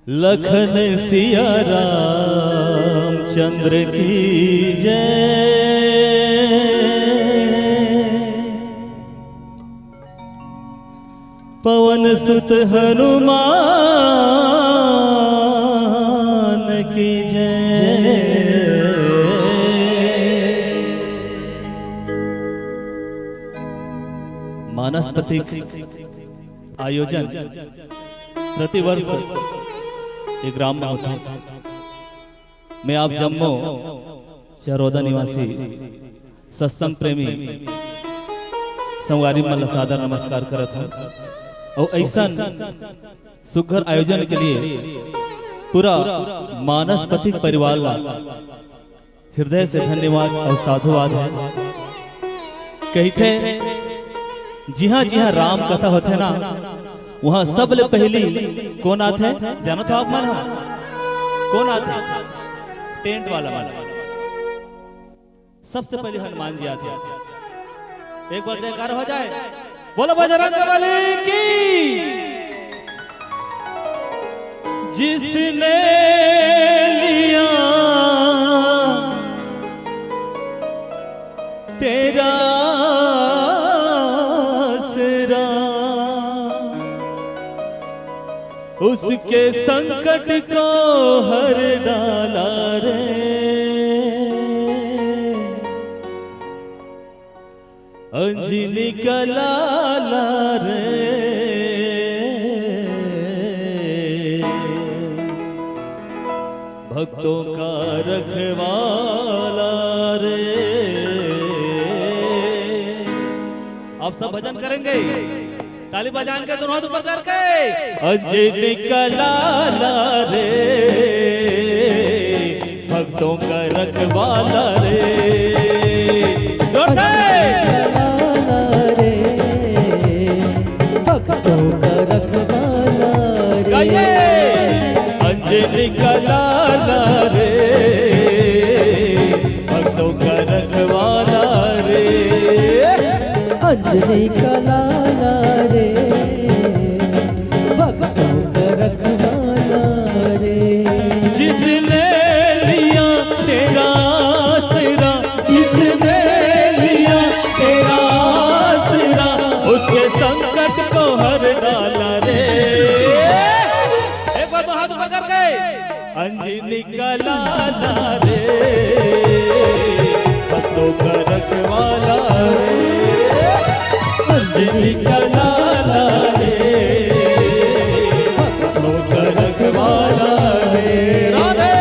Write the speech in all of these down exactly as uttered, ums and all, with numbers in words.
लखन सिया रामचंद्र की जय। पवन सुत हनुमान की जय। मानस पथिक आयोजन प्रतिवर्ष एक ग्राम में होथे। मैं आप जम्मो चरोदा निवासी सत्संग प्रेमी संगवारी मन ला सादर नमस्कार करत हूँ। और ऐसन सुघर आयोजन के लिए पूरा मानस पथिक परिवार ला हृदय से धन्यवाद और साधुवाद है। कहिथे, जिहाँ जिहाँ राम कथा होथे ना, वहाँ सबले पहली कोन आथे? जानत हो आप मन ह? कोन आथे? टेंट वाला मन। सबसे पहले हनुमान जी आथे। एक बार जयकार हो जाए, बोलो बजरंग बली की। जिसने लिया तेरा आसरा, उसके संकट को हर डाला रे। अंजनी का लाला रे, भक्तों का रखवाला रे। आप सब भजन करेंगे, ताली बजाएंगे दोनों हाथ ऊपर करके। अंजनी का लाला रे, भक्तों का रखवाला रे। जोर से। भक्तों का रखवाला रे। गाइए। अंजनी का लाला रे, भक्तों का रखवाला रे। अंजनी का लाला रे, भक्तों का रखवाला रे। जिसने लिया तेरा आसरा, जिसने लिया तेरा आसरा, उसके संकट को हर डाला रे। एक बार तो हाथ ऊपर करके। अंजनी का लाला रे, भक्तों का रखवाला रे। अंजनी का लाला रे, भक्तों का रखवाला रे। राधे।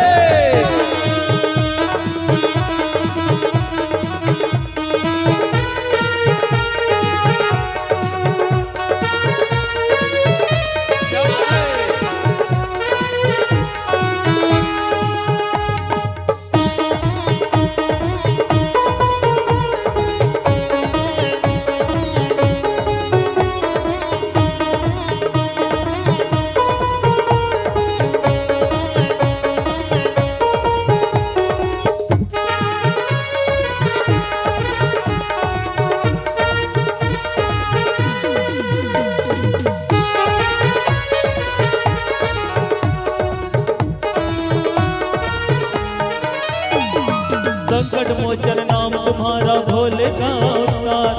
संकट मोचन नाम तुम्हारा भोले का अवतार,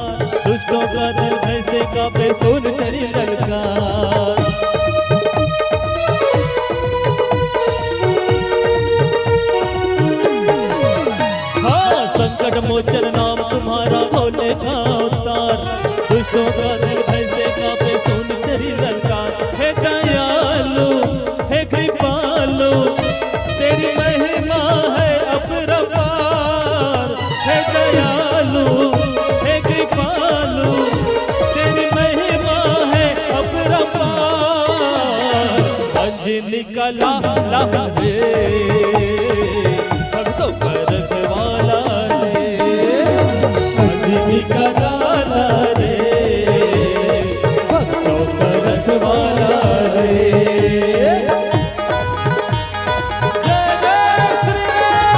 दुष्टों का दिल भैंसे का पे सुन तेरी ललकार। हाँ, संकट मोचन नाम तुम्हारा भोले का अवतार, दुष्टों का दिल भैंसे का पे सुन तेरी ललकार। हे दयालु, हे कृपालु, तेरी महिमा है अपरंपार। हे दयालु, हे कृपालु, तेरी महिमा है अपरंपार। अंजनी का लाला रे, भक्तों का रखवाला रे। अंजनी का लाला रे, भक्तों का रखवाला रे। जय जय श्री राम।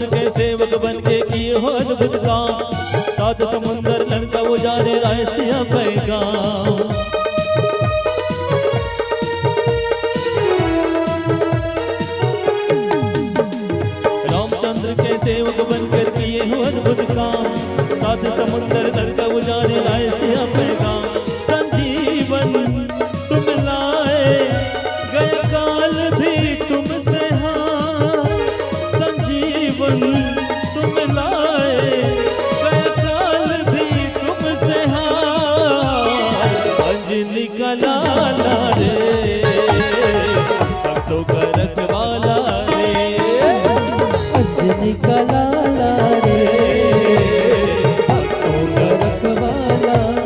के सेवक बन के किए हो अद्भुत काम। सात समुंदर लंका उजारे लाए सिया पैगाम। रामचंद्र के सेवक बनकर किए हो अद्भुत काम। सात समुंदर लंका उजारे लाए सिया पैगाम। संजीवन तुम लाए, गए काल भी तुमसे हार। संजीवन तुम लाए, गए काल भी तुमसे हार। अंजनी का लाला रे, भक्तों का रखवाला रे। अंजनी का लाला रे, भक्तों का रखवाला रे।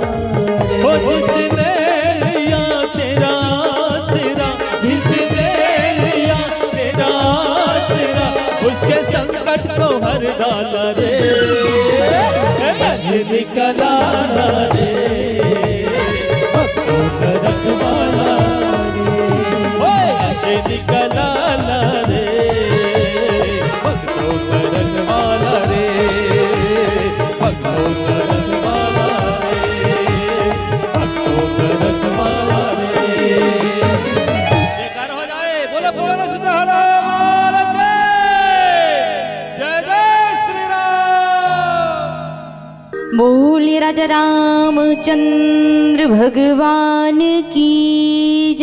ओ जिसने लिया तेरा आसरा, जिसने लिया तेरा आसरा, उसके संकट को हर डाला रे। अंजनी का लाला रे, भक्तों का रखवाला रे। ओए, अंजनी का लाला रे, भक्तों का रखवाला रे, भक्तों का रखवाला रे, भक्तों का रखवाला रे। जयकार हो जाए, बोलो, बोलो, सीताहरण माल की। जय जय श्री राम। बोल राजा रामचंद्र भगवान की जय।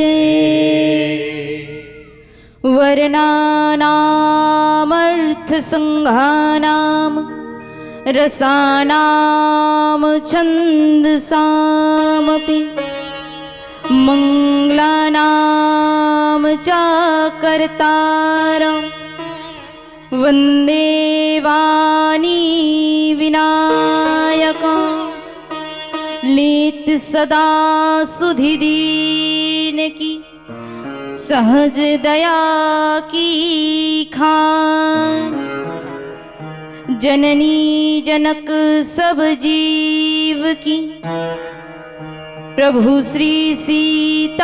वर्णानामर्थसंघानां रसानां छन्दसामपि मङ्गलानां च कर्तारं वन्दे वाणी विनायकं। लेत सदा सुधि दीन की सहज दया की खान। जननी जनक सब जीव की प्रभु श्री सीताराम।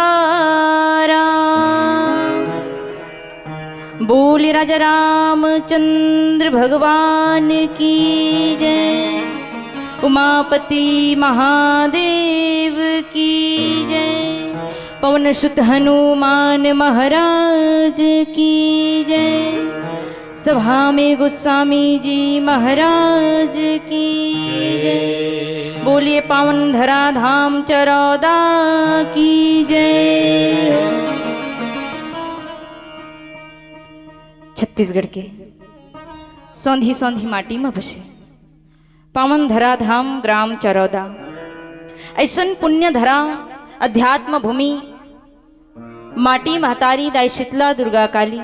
बोल राजा रामचंद्र भगवान की जय। उमापति महादेव की जय। पवन सुत हनुमान महाराज की जय। सभा में गोस्वामी जी महाराज की जय। बोलिए पावन धरा धाम चरौदा की जय। छत्तीसगढ़ के सौंधी सौंधी माटी में बसे पावन धरा धाम ग्राम चरौदा, ऐसन पुण्य धरा अध्यात्म भूमि, माटी महतारी दाई शीतला दुर्गा काली,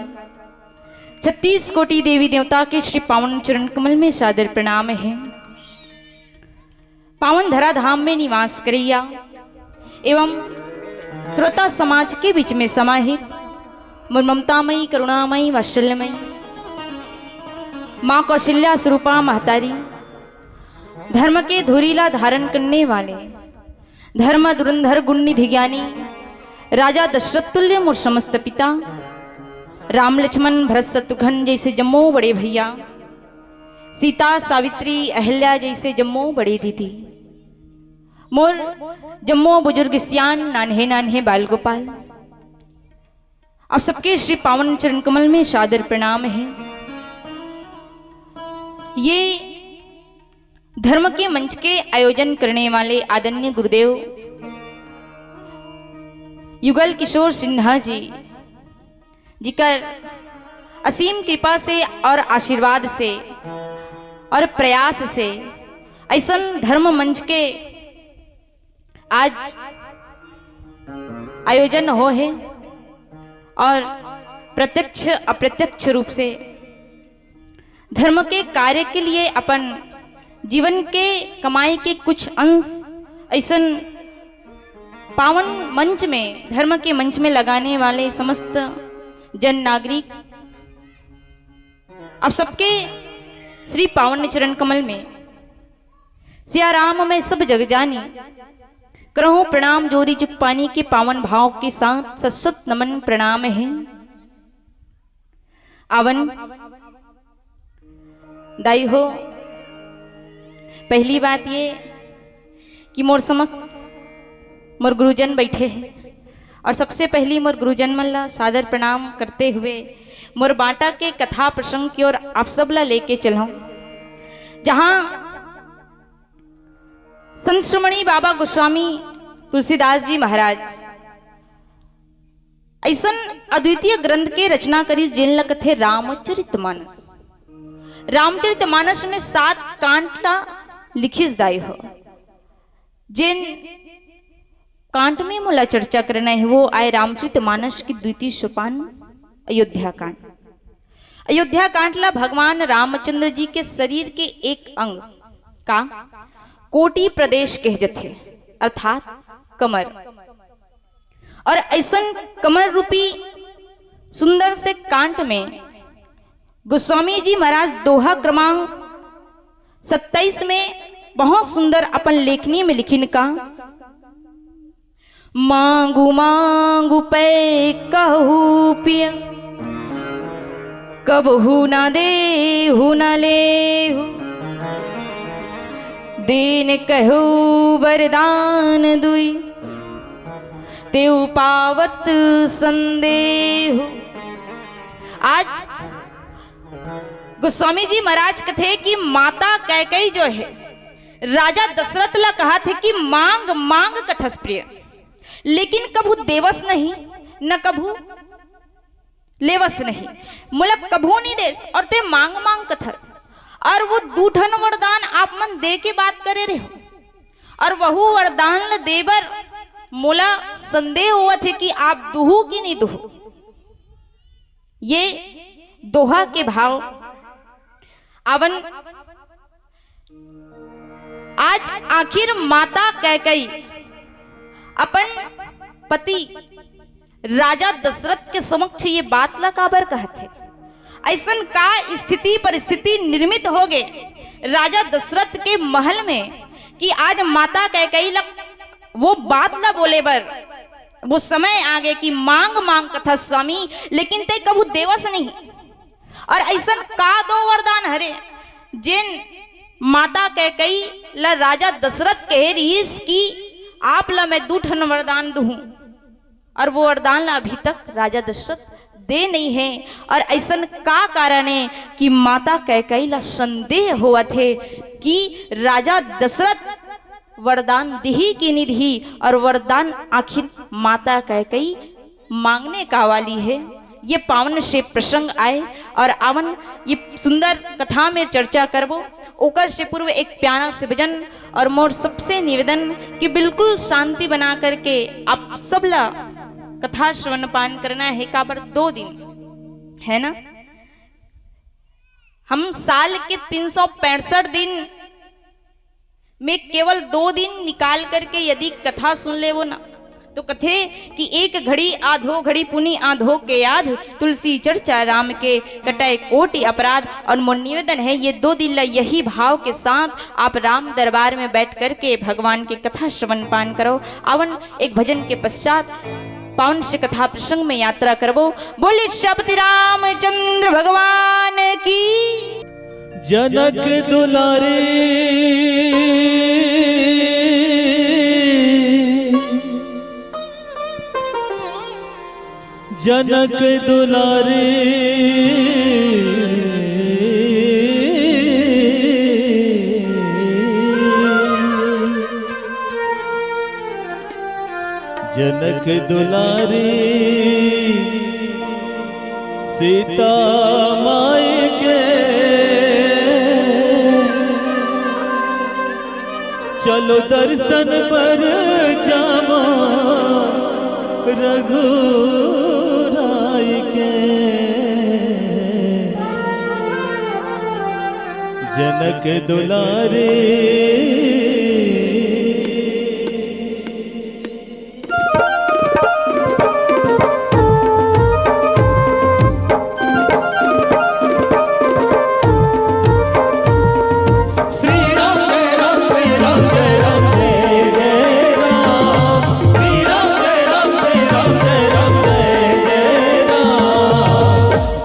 छत्तीस कोटि देवी देवता के श्री पावन चरण कमल में सादर प्रणाम है। पावन धरा धाम में निवास करैया एवं श्रोता समाज के बीच में समाहित मोर ममतामयी, करुणामयी, वात्सल्यमयी माँ कौशल्या स्वरूपा महतारी, धर्म के धुरी ला धारण करने वाले धर्म धुरंधर गुण निधि ज्ञानी राजा दशरथ तुल्य मोर समस्त पिता, राम लक्ष्मण भरत शत्रुघ्न जैसे जम्मो बड़े भैया, सीता सावित्री अहल्या जैसे जम्मो बड़े दीदी, मोर जम्मो बुजुर्ग सियान, नान्हे नान्हे बाल गोपाल, आप सबके श्री पावन चरण कमल में सादर प्रणाम है। ये धर्म के मंच के आयोजन करने वाले आदरणीय गुरुदेव युगल किशोर सिन्हा जी, जिकर असीम कृपा से और आशीर्वाद से और प्रयास से ऐसन धर्म मंच के आज आयोजन हो है और प्रत्यक्ष अप्रत्यक्ष रूप से धर्म के कार्य के लिए अपन जीवन के कमाई के कुछ अंश ऐसन पावन मंच में, धर्म के मंच में लगाने वाले समस्त जन नागरिक, आप सबके श्री पावन चरण कमल में सिया राम मैं सब जग जानी, करहूं प्रणाम जोरी जुग पानी के पावन भाव के साथ सत सत नमन प्रणाम है। आवन दाई हो, पहली बात ये कि मोर समक्ष मोर गुरुजन बैठे हैं और सबसे पहली मोर गुरुजन मन ला सादर प्रणाम करते हुए मोर बांटा के कथा प्रसंग की ओर आप सब ला लेके चलूं, जहां संत शिरोमणि बाबा गोस्वामी तुलसीदास जी महाराज ऐसन अद्वितीय ग्रंथ के रचना करिस, जेन ल कथे रामचरित मानस। रामचरित मानस में सात कांड ला लिखिस दाई हो। जेन कांड में मोला चर्चा करना है, वो आय रामचरित मानस की द्वितीय सोपान अयोध्या कांड। अयोध्या कांड ला भगवान रामचंद्र जी के शरीर के एक अंग का कोटि प्रदेश कह जथे, अर्थात कमर। और ऐसन कमर रूपी सुंदर से कांड में गोस्वामी जी महाराज दोहा क्रमांक सत्ताईस में बहुत सुंदर अपन लेखनी में लिखिन का, मांगु मांगु पै कहु पिय, कबहु न देहु न लेहु, दीन कहु वरदान दुई, तेउ पावत संदेहु। आज गोस्वामी जी महाराज कथे कि माता कैकई जो है, राजा दशरथ ला कहा थे कि मांग मांग कथस प्रिय, लेकिन कभू देवस नहीं, न कभू लेवस नहीं, मोला कभू नहीं देस, और ते मांग मांग कथस। और वो दू ठन वरदान आप मन दे के बात करे रहे हो, और वहू वरदान ल दे बर मोला संदेह होवत हे कि आप दुहू कि नहीं दुहू। ये दोहा के भाव आवन। आज आखिर माता कैकई अपन पति राजा दशरथ के समक्ष ये बात ला काबर कहत हे? ऐसन का स्थिति परिस्थिति निर्मित हो गए राजा दशरथ के महल में कि आज माता कैकई ला वो बात ला बोले बर वो समय आ गए कि मांग मांग कथस स्वामी, लेकिन ते कभू देवस नहीं। और ऐसन का दो वरदान हरे जेन माता कैकई ला राजा दशरथ कहे रहिस कि आप ला मैं दू ठन वरदान दूहूं, और वो वरदान ला अभी तक राजा दशरथ दे नहीं है। और ऐसन का कारण है कि माता कैकई ला संदेह होवत हे कि राजा दशरथ वरदान दिही कि नहीं दिही, और वरदान आखिर माता कैकई मांगने का वाली है। ये पावन से प्रसंग आए और आवन ये सुंदर कथा में चर्चा करबो। ओकर से पूर्व एक प्यारा से भजन और मोर सबसे निवेदन कि बिल्कुल शांति बना करके आप सब ला कथा श्रवण पान करना है। काबर दो दिन है ना, हम साल के तीन सौ पैंसठ दिन में केवल दो दिन निकाल करके यदि कथा सुन लेवो ना, तो कथे कि एक घड़ी आधो घड़ी पुनि आधो के याद, तुलसी चर्चा राम के कटै कोटि अपराध। और मोर निवेदन है, ये दो दिन ला यही भाव के साथ आप राम दरबार में बैठ करके भगवान के कथा श्रवण पान करो। आवन एक भजन के पश्चात पावन से कथा प्रसंग में यात्रा करबो। बोले सियापति रामचंद्र भगवान की। जनक दुलारी, जनक दुलारी, जनक दुलारी सीता माई के, चलो दर्शन पर जामा रघुराई के। जनक दुलारी।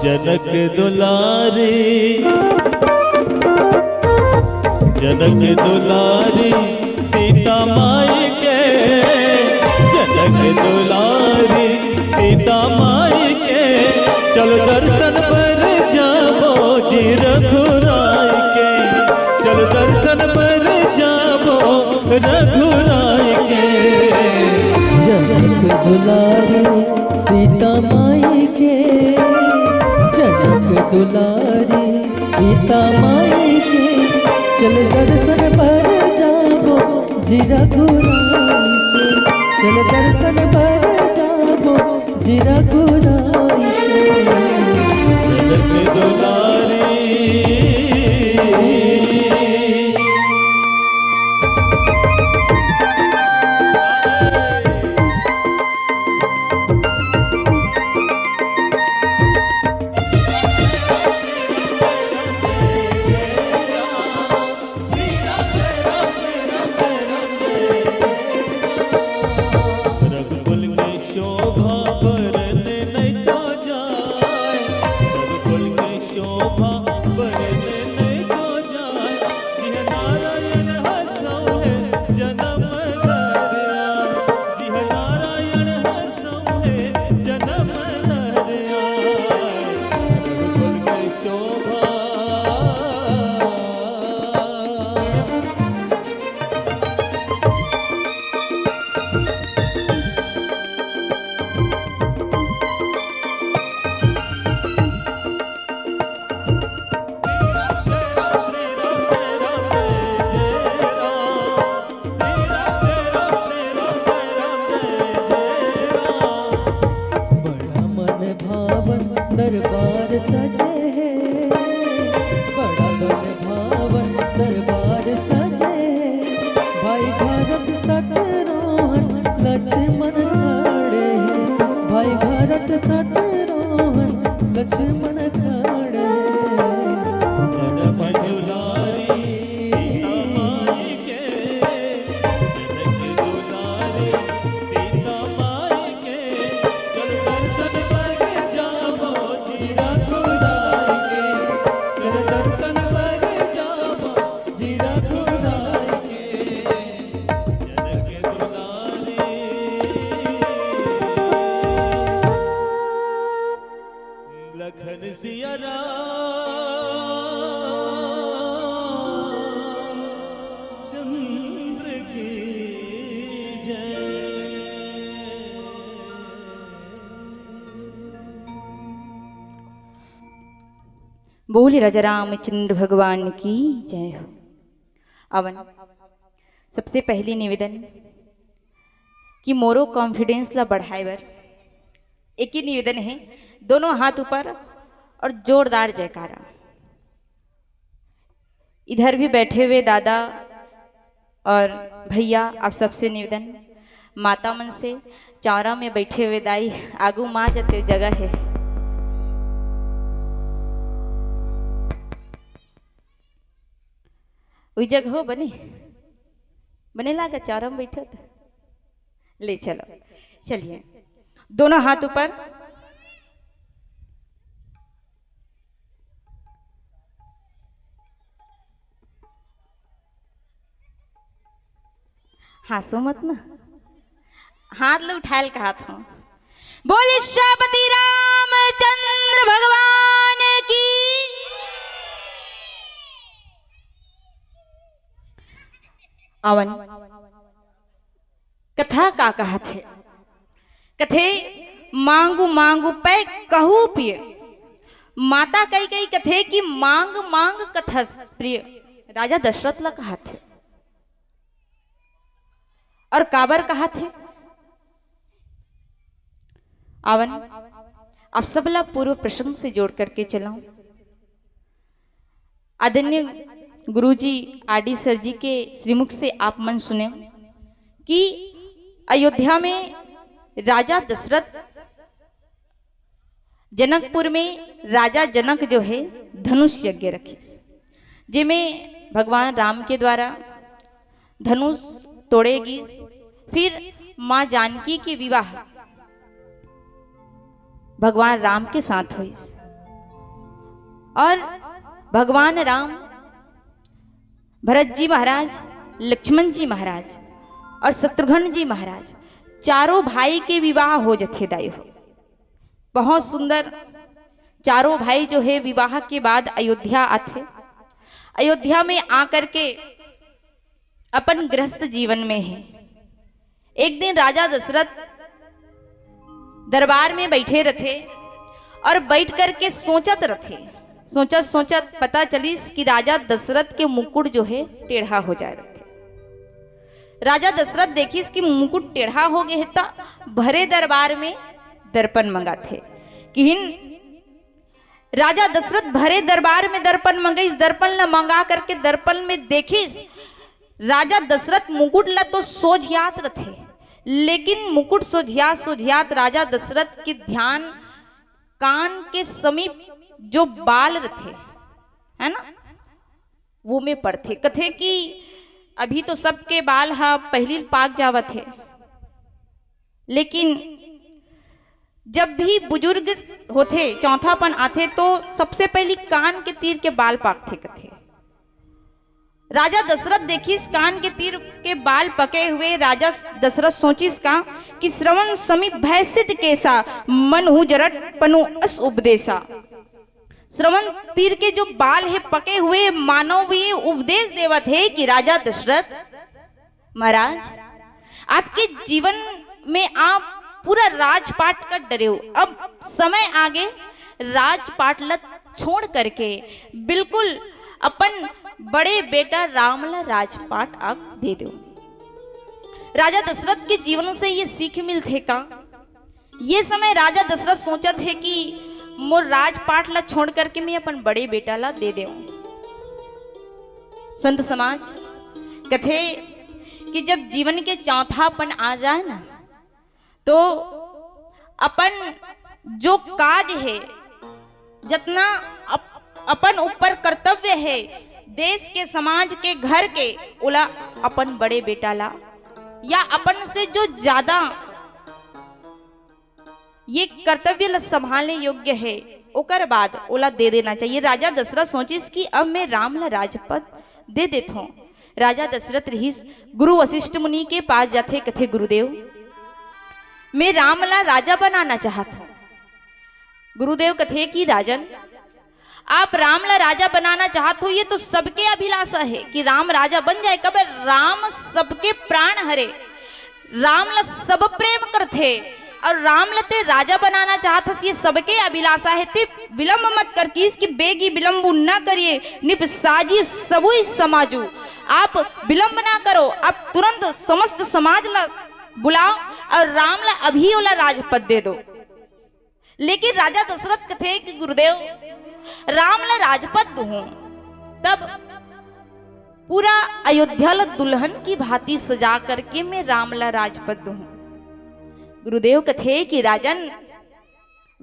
जनक दुलारी। जनक दुलारी सीता माई के, जनक दुलारी सीता माई के, चल दर्शन बर जाबो जी रघुराई के, चल दर्शन बर जाबो रघुराई के। जनक दुलारी सीता माई के, जनक दुलारी सीता माई के, चल दर्शन बर जाबो जी रघुराई के, चल दर्शन बर जाबो जी रघुराई के। जनक दुलारी। रघुकुल के शोभा बरन नहीं तो जाए, रघुकुल के शोभा बरन नहीं तो जाए। जिह नारायण हसौ है जन्म धरया, जिह नारायण हसौ है जन्म धरया। रघुकुल के शोभा। बड़ा मन भावन दरबार सजे है, बड़ा मन भावन दरबार सजे है। भाई भरत शत्रुघ्न लक्ष्मण खड़े हैं, भाई भरत शत्रुघ्न लक्ष्मण खड़े हैं। बड़ा मन दुलारी सीता माई के, जनक दुलारी सीता माई के, चल दर्शन बर जाबो जी रघुराई के, चल दर्शन बर जाबो जी रघुराई के। जनक दुलारी। लखन सिया राम चंद्र की जय। बोले राजा रामचंद्र भगवान की जय हो। अवन, सबसे पहली निवेदन कि मोरो confidence ला बढ़ाए बर एक ही निवेदन है, दोनों हाथ ऊपर और जोरदार जयकारा। इधर भी बैठे हुए दादा और भैया, आप सबसे निवेदन, माता मन से, चौरा में बैठे हुए दाई, आगू मा जते जगह है। वही जगह हो बने, बने लागा चौरा में बैठो तो। ले चलो, चलिए, दोनों हाथ ऊपर। हाँसो मत ना, हाथ ल उठायल कहत हूँ। बोले सीतापति रामचंद्र भगवान की। अवन कथा का कहत हे? कथे, "मांगू मांगू पै कहू पिय।" माता कैकेयी कथे कि "मांग मांग कथस प्रिय।" राजा दशरथ ला कहत हे। और काबर कहत हे? आवन, आप सब ला पूर्व प्रसंग से जोड़ करके चलाऊं। आदरणीय गुरुजी आरडी सर जी के श्रीमुख से आप मन सुने कि अयोध्या में राजा दशरथ जनकपुर में राजा जनक जो है धनुष यज्ञ रखिस, जेमे भगवान राम के द्वारा धनुष तोड़े गिस। फिर माँ जानकी के विवाह भगवान राम के साथ होइस। और भगवान राम, भरत जी महाराज, लक्ष्मण जी महाराज और शत्रुघ्न जी महाराज, चारों भाई के विवाह हो जथे दाई हो। बहुत सुंदर। चारों भाई जो है विवाह के बाद अयोध्या आथे। अयोध्या में आकर के अपन गृहस्थ जीवन में है। एक दिन राजा दशरथ दरबार में बैठे रथे और बैठ करके सोचत रथे। सोचत सोचत पता चलिस कि राजा दशरथ के मुकुट जो है टेढ़ा हो जाए रथे। राजा दशरथ देखिस कि मुकुट टेढ़ा हो गए है, त भरे दरबार में दर्पण मंगाथे। किहिन राजा दशरथ भरे दरबार में दर्पण मंगइस, दर्पण ल मंगा करके दर्पण में देखिस, राजा दशरथ मुकुट ल तो सोझियात रथे, लेकिन मुकुट सोझियात सोझियात राजा दशरथ के ध्यान कान के समीप जो बाल रथे, है ना, वो में पड़थे। कथे कि अभी तो सबके बाल ह पहिली पाक जावत हे, लेकिन जब भी बुजुर्ग होथे, चौथापन आथे, तो सबसे पहली कान के तीर के बाल पाकथे कथे। राजा दशरथ देखिस कान के तीर के बाल पके हुए। राजा दशरथ सोचिस का कि श्रवण समीप भयसित केसा, मन हूँ जरट पनु अस उपदेशा। श्रवण तीर के जो बाल है पके हुए, मानव ये उपदेश देवत है कि राजा दशरथ महाराज, आपके जीवन में आप पूरा राजपाट कर डरे हो, अब समय आगे राजपाट ल छोड़ करके बिल्कुल अपन बड़े बेटा राम ला राजपाट आप दे दो। राजा दशरथ के जीवन से ये सीख मिलथे का? ये समय राजा दशरथ सोचत हे कि मोर राजपाट ला छोड़ करके मैं अपन बड़े बेटा ला दे देऊं। संत समाज कथे कि जब जीवन के चौथापन आ जाए ना, तो अपन जो काज है, जतना अप-, अपन ऊपर कर्तव्य है, देश के, समाज के, घर के, ओला अपन बड़े बेटा ला या अपन से जो ज्यादा ये कर्तव्य ल संभालने योग्य है, ओकर बाद ओला दे देना चाहिए। राजा दशरथ सोचिस कि अब मैं राम ला राजपद दे देथों। राजा दशरथ रहिस, गुरु वशिष्ठ मुनि के पास जाथे, कथे, "गुरुदेव, मैं राम ला राजा बनाना चाहत हूँ।" गुरुदेव कथे कि राजन, आप राम ला राजा बनाना चाहत हो, ये तो सबके अभिलाषा है कि राम राजा बन जाए। कब राम सबके प्राण हरे, राम ला सब प्रेम करथे और राम ला ते राजा बनाना चाहत हस, ये सबके अभिलाषा है। ते विलंब मत कर, किस कि बेगी विलंबु न करिए, निप साजी सबुई समाजू। आप विलंब ना करो, आप तुरंत समस्त समाज ला बुलाओ और राम ला अभी ओला राजपद दे दो। लेकिन राजा दशरथ कथे कि गुरुदेव, राम ला राजपद दूं, तब पूरा अयोध्या ला दुल्हन की भांति सजा करके मैं राम ला राजपद दूं। गुरुदेव कथे कि राजन,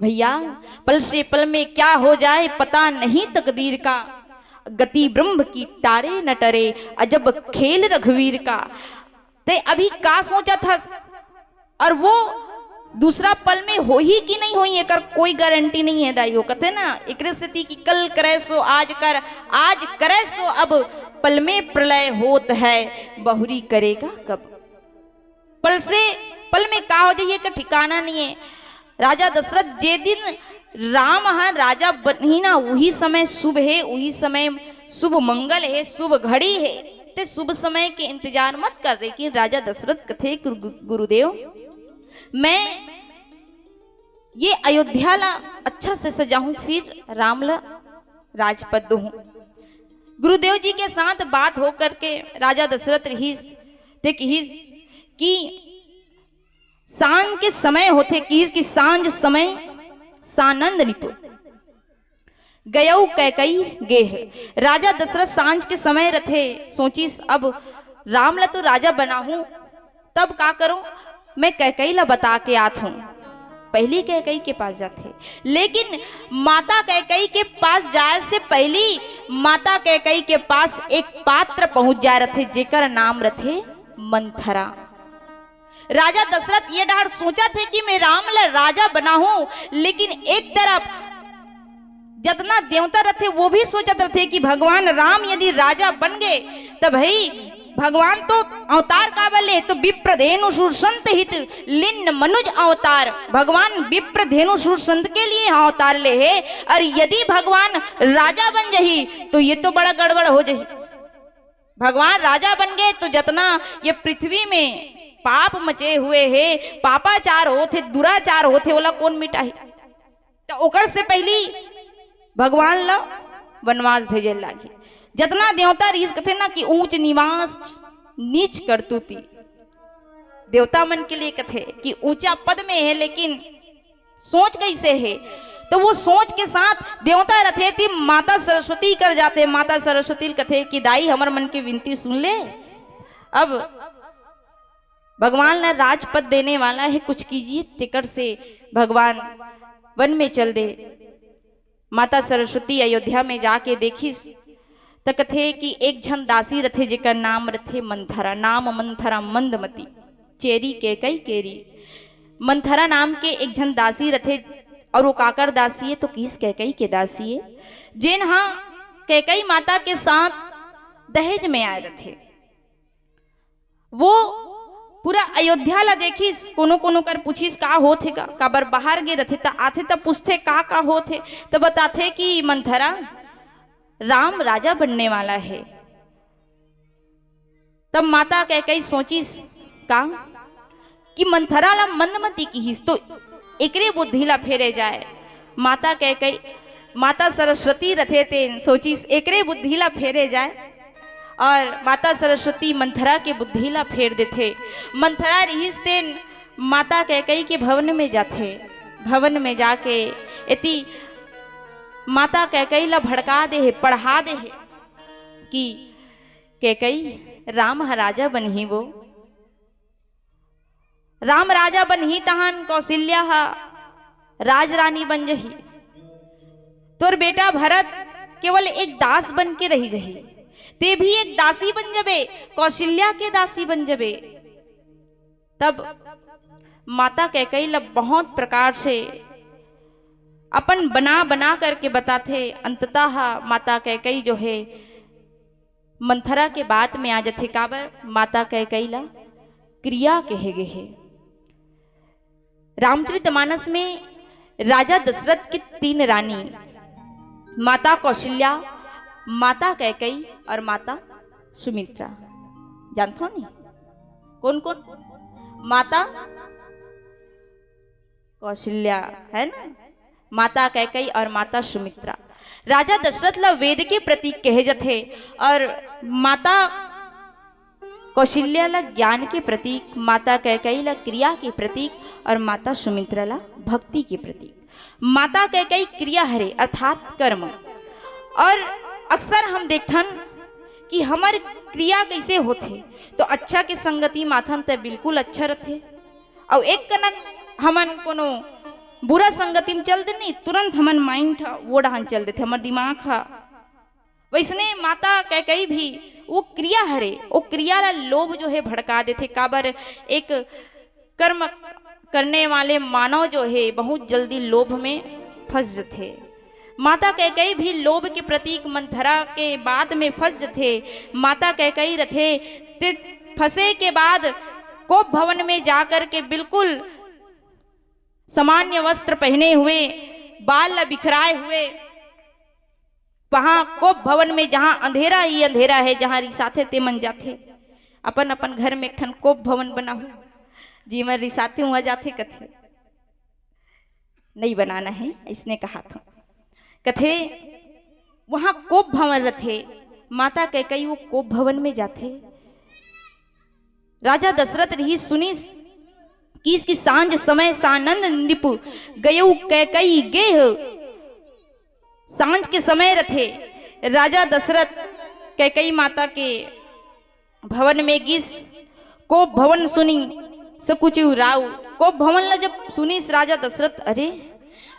भैया, पल से पल में क्या हो जाए पता नहीं तकदीर का, गति ब्रह्म की टारे न टरे, अजब खेल रघुवीर का। ते अभी का सोचत हस? और वो दूसरा पल में होही कि नहीं होही, एकर कोई गारंटी नहीं है दाई हो। कथे ना, एकरे सेती कि कल करे सो आज कर, आज करे सो अब, पल में प्रलय होत है, बहुरी करेगा कब। पल से पल में का हो जाही, एकर ठिकाना नहीं है। राजा दशरथ जे दिन राम ह राजा बनही ना, उही समय शुभ हे, उही समय शुभ मंगल हे, शुभ घड़ी हे। ते शुभ समय के इंतजार मत कर। लेकिन राजा दशरथ कथे, "गुरु-, गुरुदेव, मैं ये अयोध्या ला अच्छा से सजाहूं, फिर राम ला राजपद दूहूं।" गुरुदेव जी के साथ बात होकर के राजा दशरथ रहिस, ते किहिस कि सांझ के समय होथे, किहिस कि सांझ समय सानंद निपुण गयऊ कैकई गेह। राजा दशरथ सांझ के समय रथे, सोचिस, "अब राम ला तो राजा बनाहूं, तब का करूं, मैं कैकई ला बता के आत हूं।" पहली कैकई के पास जाथे, लेकिन माता कैकई के पास जाए से पहली माता कैकई के पास एक पात्र पहुंच जाए रथे, जेकर नाम रथे मंथरा। राजा दशरथ ये डहर सोचथे कि मैं राम ला राजा बनाहूं, लेकिन एक तरफ जतना देवता रथे वो भी सोचत रथे कि भगवान राम यदि राजा बन गए त भाई भगवान तो अवतार काबर ले, तो विप्रधेनु सुरसंत हित लिन्न मनुज अवतार। भगवान विप्रधेनु सुरसंत के लिए अवतार ले हे, और यदि भगवान राजा बन जही तो ये तो बड़ा गड़बड़ हो जही। भगवान राजा बन गए तो जतना ये पृथ्वी में पाप मचे हुए हे, पापाचार होथे, दुराचार होथे, ओला कौन मिटाही? तो ओकर से पहली भगवान ला वनवास भेजे लागी। जतना देवता रहिस, कथे ना कि ऊंच निवास नीच करतूती। देवता मन के लिए कथे कि ऊंचा पद में है, लेकिन सोच कैसे है? तो वो सोच के साथ देवता रथे ती माता सरस्वती कर जाथे। माता सरस्वती कथे कि दाई, हमर मन के विनती सुन ले। अब भगवान ला राजपद देने वाला है, कुछ कीजिए। तेकर से भगवान वन में चल दे। माता सरस्वती अयोध्या में जाके देखिस त कथे कि एक झन दासी रथे, जेकर नाम रथे मंथरा, नाम मंथरा मंदमती, चेरी कैकई केरी। मंथरा नाम के एक झन दासी रथे, और वो काकर दासी है? तो किस कैकई के दासी है, जेन हा कैकई माता के साथ दहेज में आए रथे। वो पूरा अयोध्या ला देखिस, कोनो कोनो कर पूछिस का होत हे का, काबर बाहर गे रथे त आथे त पूछथे का का होत हे, त बताथे कि मंथरा, राम राजा बनने वाला है। तब माता कैकई सोचिस का कि मंथरा ला मंदमती किहिस तो एकरे बुद्धि ला फेरे जाए। माता कैकई, माता सरस्वती रथे तेन सोचिस एकरे बुद्धि ला फेरे जाए, और माता सरस्वती मंथरा के बुद्धि ला फेर देथे। मंथरा रिहिस तेन माता कैकई के भवन में जाथे। भवन में जाके एती माता कैकई ला भड़का दे हे, पढ़ा दे हे कि कैकई, राम ह राजा बनही वो, राम राजा बनही तहन कौशल्या ह राजरानी बन जही। तोर बेटा भरत केवल एक दास बन के रही जही, ते भी एक दासी बन जबे, कौशल्या के दासी बन जबे। तब माता कैकई ला बहुत प्रकार से अपन बना बना करके बताथे। अंततः माता कैकई जो है मंथरा के बात में आ जथे, काबर माता कैकई ला क्रिया कहे गे हे। रामचरितमानस में राजा दशरथ की तीन रानी, माता कौशल्या, माता कैकई और माता सुमित्रा। जानथो नहीं कौन कौन? माता कौशल्या, है ना, माता कैकई और माता सुमित्रा। राजा दशरथ ला वेद के प्रतीक कहे जथे और माता कौशल्या ला ज्ञान के प्रतीक, माता कैकई ला क्रिया के प्रतीक और माता सुमित्रा ला भक्ति के प्रतीक। माता कैकई क्रिया हरे अर्थात कर्म। और अक्सर हम देखथन कि हमर क्रिया कैसे होथे, तो अच्छा के संगति माथन त बिल्कुल अच्छा रथे, अउ एक कनक हमन कोनो बुरा संगति में चल देनी, तुरंत हमन माइंड वो डहान चल देथे, हमर दिमाग ह। वैसने माता कैकई भी वो क्रिया हरे, वो क्रिया ला लोभ जो है भड़का देथे। काबर एक कर्म करने वाले मानव जो है बहुत जल्दी लोभ में फंस जथे। माता कैकई भी लोभ के प्रतीक मंथरा के बात में फंस जथे। माता कैकई रथे ते फंसे के बाद कोप भवन में जाकर के बिल्कुल सामान्य वस्त्र पहने हुए, बाल ला बिखराए हुए, वहां कोप भवन में जहां अंधेरा ही अंधेरा है, जहां रिसाथे ते मन जाथे, अपन अपन घर में एक ठन कोप भवन बनाहू, जीवन रिसाथे वहां जाथे कथे, नहीं बनाना है, इसने कहा था। कथे वहां कोप भवन रथे, माता कैकई वो कोप भवन में जाथे। राजा दशरथ रही सुनिस किस की सांझ समय सानंद नृप गयउ कैकई गेह। सांझ के समय रथे, राजा दशरथ कैकई माता के भवन में गिस। कोप भवन सुनी सकुचि उराऊ। कोप भवन ला जब सुनिस राजा दशरथ, अरे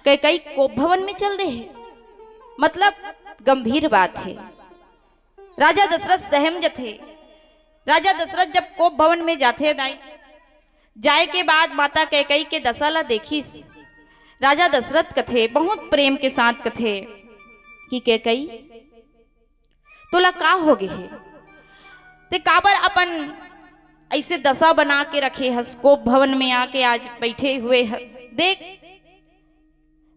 कैकई कोप भवन में चल दे है, मतलब गंभीर बात है। राजा दशरथ सहम जथे। राजा दशरथ जब कोप भवन में जाथे दाई, जाए के बाद माता कैकई के दशा ला देखिस। राजा दशरथ कथे, बहुत प्रेम के साथ कथे, कि कैकई, तोला का हो गे हे? ते काबर अपन ऐसे दशा बना के रखे हस? कोप भवन में आके आज बैठे हुए ह। देख,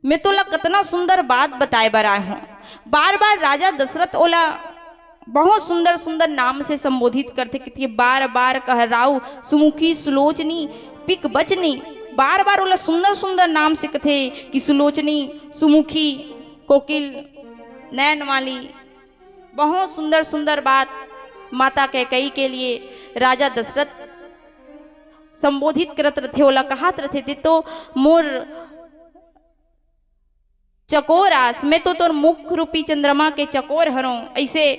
मैं तोला कतना सुंदर बात बताए बर आए हूँ। बार बार राजा दशरथ ओला बहुत सुंदर सुंदर नाम से संबोधित करथे, कथे, "बार बार कह राउ सुमुखी सुलोचनी पिक बचनी।" बार बार ओला सुंदर सुंदर नाम से कथे कि सुलोचनी, सुमुखी, कोकिल, नैन वाली, बहुत सुंदर सुंदर बात माता कैकई के लिए राजा दशरथ संबोधित करत रथे, ओला कहत रथे, "ते तो मोर चकोर आस, मैं तो तोर मुख रूपी चंद्रमा के चकोर हरों।" ऐसे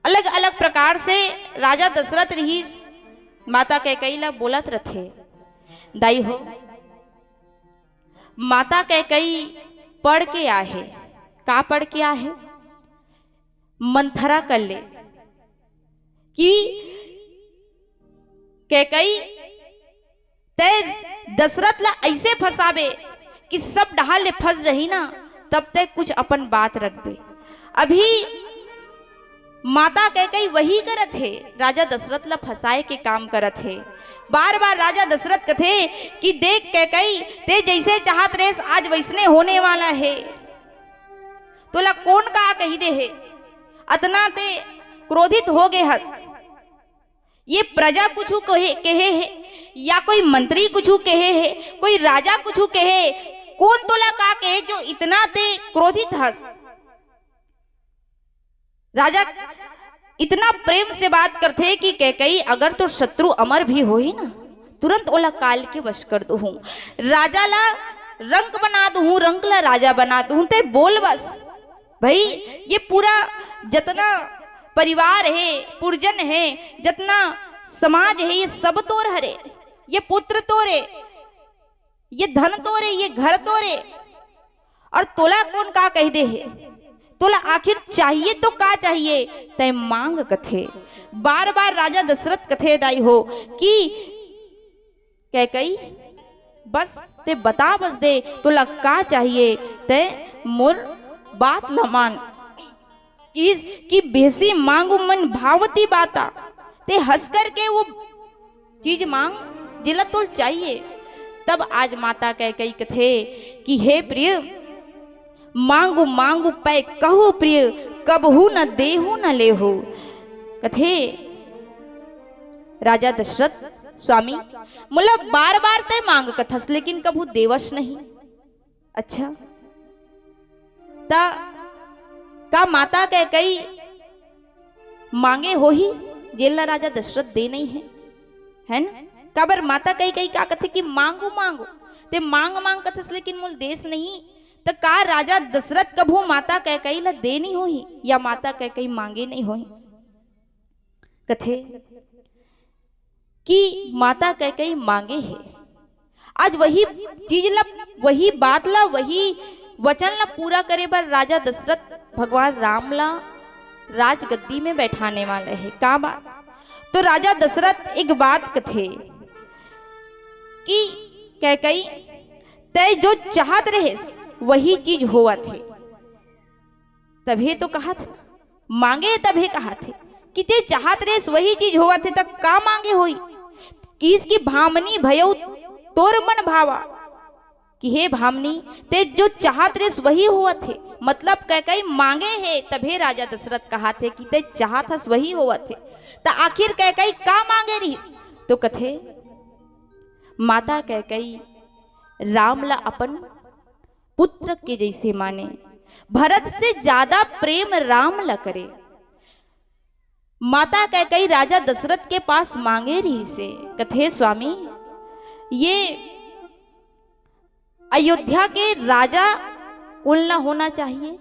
अलग-अलग प्रकार से राजा दशरथ रिहिस माता कैकई ला बोलत रथे। दाई हो, माता कैकई पढ़ के आहे। का पढ़ के आहे? मंथरा कर ले कि कैकई, तै दशरथ ला ऐसे फंसाबे कि सब डहार ले फंस जही ना, तब तै कुछ अपन बात रखबे। अभी माता कैकई वही करत हे, राजा दशरथ ला फंसाए के काम करत हे। बार बार राजा दशरथ कथे कि देख कैकई, ते जैसे चाहत रेस आज वैसने होने वाला हे। तोला कोन का कही दे हे? अतना ते क्रोधित हो गे हस। ये प्रजा कुछु कहे, कहे हे या कोई मंत्री कुछु कहे हे, कोई राजा कुछु कहे, कोन तोला का कहे जो इतना ते क्रोधित हस? राजा इतना प्रेम से बात करथे कि कैकई, अगर तो शत्रु अमर भी होही ना, तुरंत ओला काल के वश कर दूहूं, राजा ला रंक बना दूहूं, रंक ला राजा बना दूहूं, ते बोल बस। भाई, ये पूरा जतना परिवार हे, पुरजन हे, जतना समाज हे, ये सब तोर हरे, ये पुत्र तोरे, ये धन तोरे, ये घर तोरे, और तोला कोन का कह दे हे? तोला आखिर चाहिए तो का चाहिए? तै मांग कथे। बार बार राजा दशरथ कथे दाई हो कि कैकई, बस ते बता बस दे, तोला का चाहिए, तै मोर बात ल मान। किस कि भेसी मांगू मन भावती बाता, ते हंस करके वो चीज मांग जेला तोल चाहिए। तब आज माता कैकई कथे कि हे प्रिय, मांगू मांगू पै कहू प्रिय, कबहू न देहू न लेहू। कथे राजा दशरथ, स्वामी, मोला बार बार तै मांग कथस, लेकिन कभू देवस नहीं। अच्छा, त का माता कैकई मांगे होही, जेला राजा दशरथ दे नहीं है, है ना? काबर माता कैकई का कथे कि मांगू मांगू, ते मांग मांग कथस लेकिन मोल देस नहीं, त का राजा दशरथ कभू माता कैकई ला दे नहीं होही या माता कैकई मांगे नहीं होही? कथे कि माता कैकई मांगे हे। आज वही चीज ला, वही बात ला, वही वचन ला पूरा करे बर राजा दशरथ भगवान राम ला राजगद्दी में बैठाने वाला हे। का बात? तो राजा दशरथ एक बात कथे कि कैकई, तै जो चाहत रहेस, वही चीज होवत हे। तभे तो कहत हे, मांगे तभे कहत हे कि ते चाहत रेस वही चीज होवत हे, त का मांगे होई? किस की भामनी भयउ तोर मन भावा, कि हे भामनी, ते जो चाहत रेस वही होवत हे। मतलब कैकई मांगे हे, तभे राजा दशरथ कहत हे कि ते चाहत हस वही होवत हे। त आखिर कैकई का मांगे रहिस? तो कथे, माता कैकई राम ला अपन पुत्र के जैसे माने, भरत से ज्यादा प्रेम राम ला करे। माता कैकई राजा दशरथ के पास मांगे रहिसे, कथे, स्वामी, ये अयोध्या के राजा कोन ला होना चाहिए?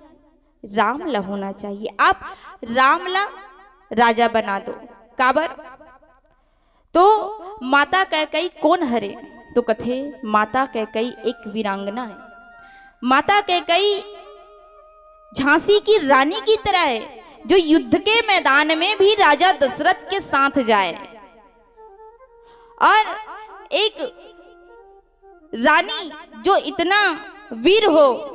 राम ला होना चाहिए। आप राम ला राजा बना दो। काबर? तो माता कैकई कोन हरे? तो कथे, माता कैकई एक वीरांगना है। माता कैकई झांसी की रानी की तरह है, जो युद्ध के मैदान में भी राजा दशरथ के साथ जाए, और एक रानी जो इतना वीर हो,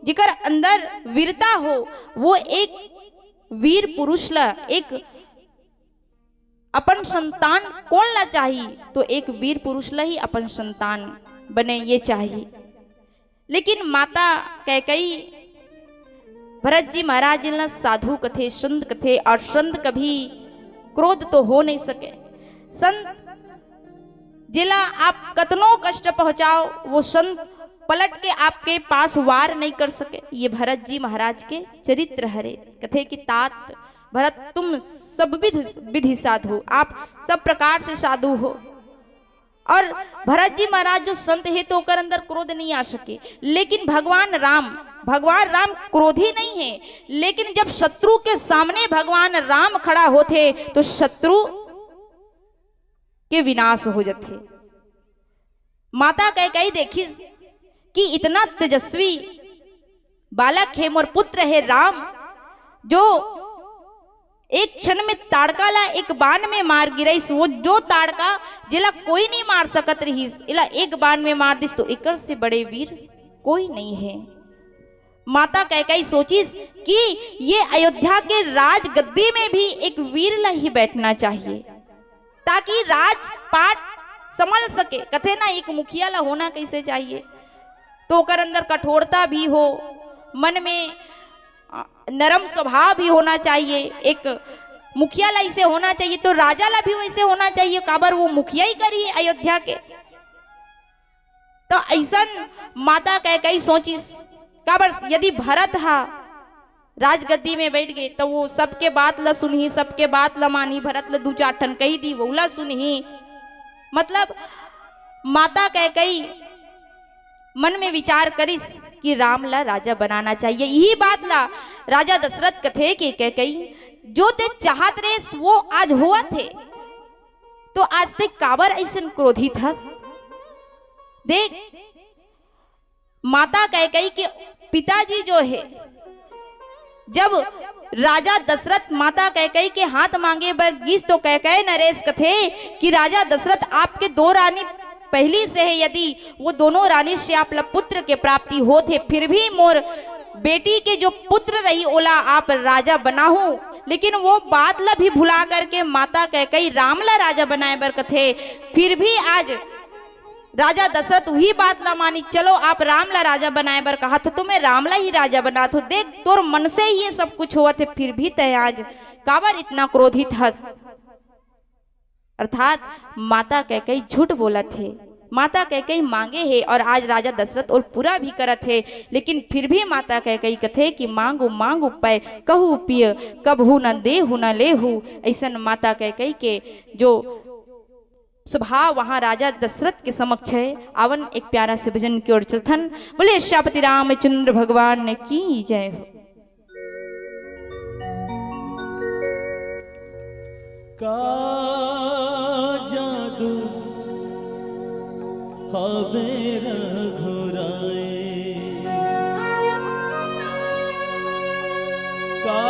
जेकर अंदर वीरता हो, वो एक वीर पुरुष ला, एक अपन संतान कोन ला चाही, तो एक वीर पुरुष ला ही अपन संतान बने ये चाही। लेकिन माता कैकई भरत जी महाराज जी ला साधु कथे, संत कथे, और संत कभी क्रोध तो हो नहीं सके। संत जेला आप कतनो कष्ट पहुंचाओ, वो संत पलट के आपके पास वार नहीं कर सके। ये भरत जी महाराज के चरित्र हरे। कथे कि तात भरत तुम सब विध, विधि साधु, आप सब प्रकार से साधु हो। और भरत जी महाराज जो संत हे तो ओकर अंदर क्रोध नहीं आ सके, लेकिन भगवान राम, भगवान राम क्रोधी नहीं है, लेकिन जब शत्रु के सामने भगवान राम खड़ा होथे तो शत्रु के विनाश हो जथे। माता कैकई देखिस कि इतना तेजस्वी बालक हे, मोर पुत्र हे राम, जो एक क्षण में ताड़का ला एक बाण में मार गिरइस। वो जो ताड़का जेला कोई नहीं मार सकत रहिस, एला एक बाण में मार दिस, तो एकर से बड़े वीर कोई नहीं है। माता कैकई सोचिस कि ये अयोध्या के राजगद्दी में भी एक वीर ला ही बैठना चाहिए, ताकि राजपाट संभल सके। कथे ना, एक मुखिया ला होना कैसे चाहिए, तो ओकर अंदर कठोरता भी हो, मन में, अ, नरम स्वभाव भी होना चाहिए। एक मुखिया ला ऐसे होना चाहिए, तो राजा ला भी वैसे होना चाहिए। काबर वो मुखिया ही करी अयोध्या के। तो ऐसन माता कैकई सोचिस, काबर यदि भरत हा राजगद्दी में बैठ गए, तो वो सबके बात ला सुनही, सबके बात ला मानही, भरत ला दू चार ठन कही दी, वो ला सुनही। मतलब, माता कैकई मन में विचार करिस कि राम ला राजा बनाना चाहिए। यही बात ला राजा दशरथ कथे कि कैकई, जो ते चाहत रेस, वो आज होवत हे, तो आज ते काबर ऐसन क्रोधित हस? देख, माता कैकई के पिताजी जो हे, जब राजा दशरथ माता कैकई के हाथ मांगे बर गिस, तो कैकई नरेश कथे कि राजा दशरथ, आपके दो रानी पहली से हे, यदि वो दोनों रानी से आप ला पुत्र के प्राप्ति होत हे, फिर भी मोर बेटी के जो पुत्र रही, ओला आप राजा बनाहू। लेकिन वो बात ला भी भुला करके माता कैकई राम ला राजा बनाए बर कथे। फिर भी आज राजा दशरथ वही बात ला मानी, चलो, आप राम ला राजा बनाए बर कहा था, तो मैं राम ला ही राजा बना था। देख, तोर मन से ही ये सब कुछ हुआ थे, फिर भी तय आज काबर इतना क्रोधित हस? अर्थात माता कैकई झूठ बोलत हे, माता कैकई मांगे हे और आज राजा दशरथ और पूरा भी करत हे। लेकिन फिर भी माता कैकई कथे कि मांगू मांगू पै कहू पिय, कबहू न देहू न लेहू। ऐसन माता कैकई के जो स्वभाव वहां राजा दशरथ के समक्ष है। आवन एक प्यारा से भजन की ओर चलथन। बोले सियापति रामचंद्र भगवान की जय हो। का जादू हवे रघुराई, का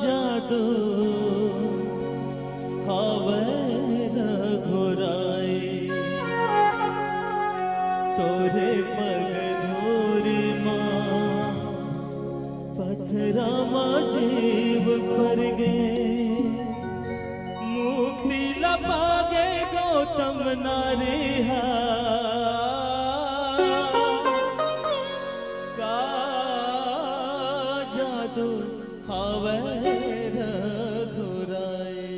जादू हवे रघुराई, तोरे पग धूरी मा पथरा मा जीव पर गे, मुक्ति ला पागे गौतम नारी हा। का जादू हवे रघुराई।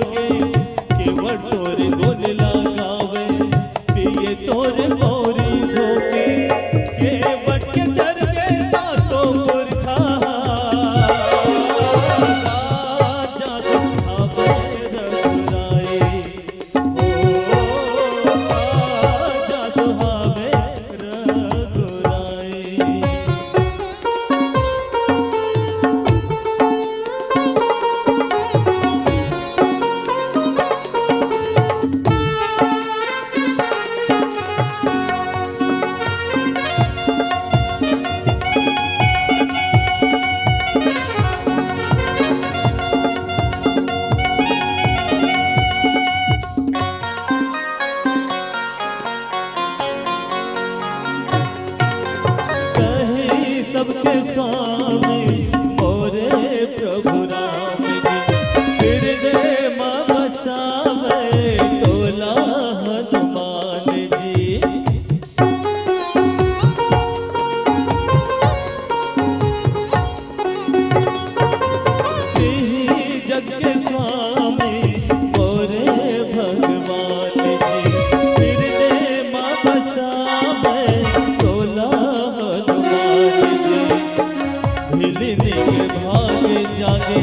केवट तोर गुण लगावे, पिए तोर मौरी धोके, केवट के करके सातों पुरखा। आजा तो हवे रघुराई, ओ, आजा तो हवे रघुराई। कहे सबके स्वामी मोरे प्रभु राम जी, हृदय मा बसावे तोला हनुमान जी। तेही जग के स्वामी मोरे भगवान जी, हृदय मा बसावे तोला हनुमान जी। मिलने के भाग जागे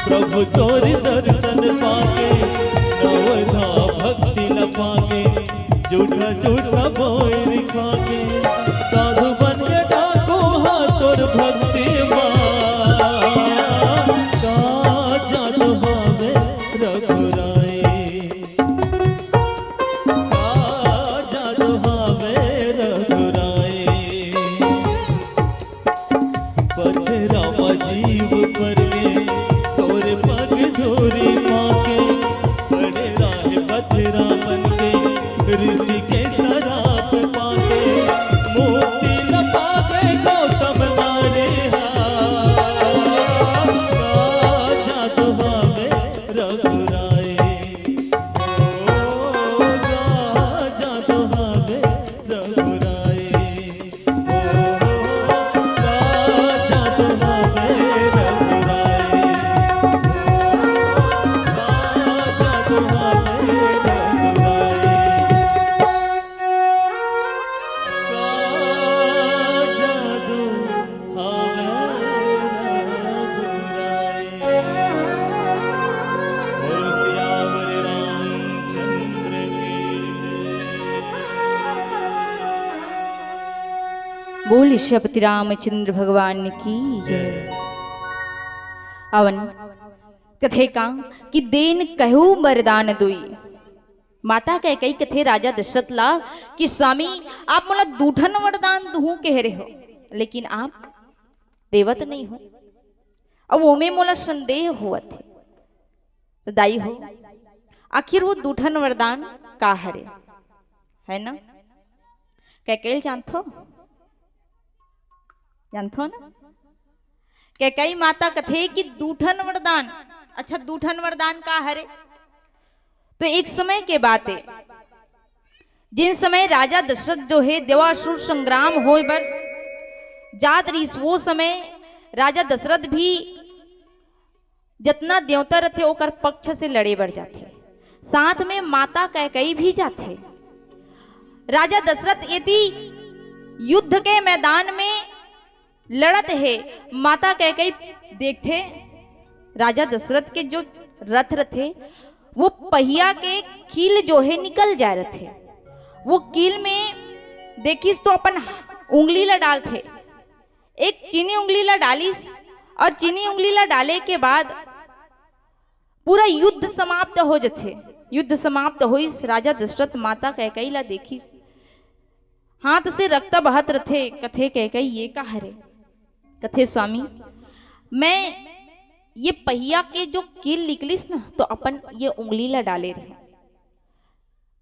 प्रभु तोर दर्शन पाके, नवधा भक्ति ल पाके, झूठा झूठा बोइर खाके, साधु बन के डाको हा तोर भक्ति मा। का जादू हवे रघुराई, का जादू हवे रघुराई। पथरा म जीव परगे, तोर पग धूरी पाके, पड़े राहे पथरा मन के, ऋषि के सराप पाके, मुक्ति न पावे गौतम नारी हा। का जादू हवे रघुराई, ओ, का जादू हवे रघुराई। बोल सियापति रामचंद्र भगवान की जय। अवन कथे का कि देन कहू वरदान दुई। माता कैकई कथे राजा दशरथ ला कि स्वामी, आप मोला दू ठन वरदान दुहूं कहे रहे हो, लेकिन आप देवत नहीं हो। अब ओमे मोला संदेह होवत हे। तो दाई हो, आखिर वो दू ठन वरदान का हरे, है ना? कैकई ल जानथो, जानथो ना? कैकई माता कथे कि दू ठन वरदान। अच्छा, दू ठन वरदान का हरे? तो एक समय के बात है, जिन समय राजा दशरथ जो है देवासुर संग्राम होए बर जात रहिस, वो समय राजा दशरथ भी जतना देवता रथे ओकर पक्ष से लड़े बर जाथे, साथ में माता कैकई भी जाथे। राजा दशरथ यदि युद्ध के मैदान में लड़त हे, माता कैकई देखथे राजा दशरथ के जो रथ रथे वो पहिया के कील जो है निकल जाए रथे। वो कील में देखिस तो अपन उंगली ला डालथे, एक चीनी उंगली ला डालिस और चीनी उंगली ला डाले के बाद पूरा युद्ध समाप्त हो जथे। युद्ध समाप्त होइस, राजा दशरथ माता कैकई ला देखिस, हाथ से रक्त बहत रथे। कथे कैकई, ये का हरे? कथे स्वामी, मैं ये पहिया के जो कील निकलिस ना, तो अपन ये उंगली ला डाले रहे।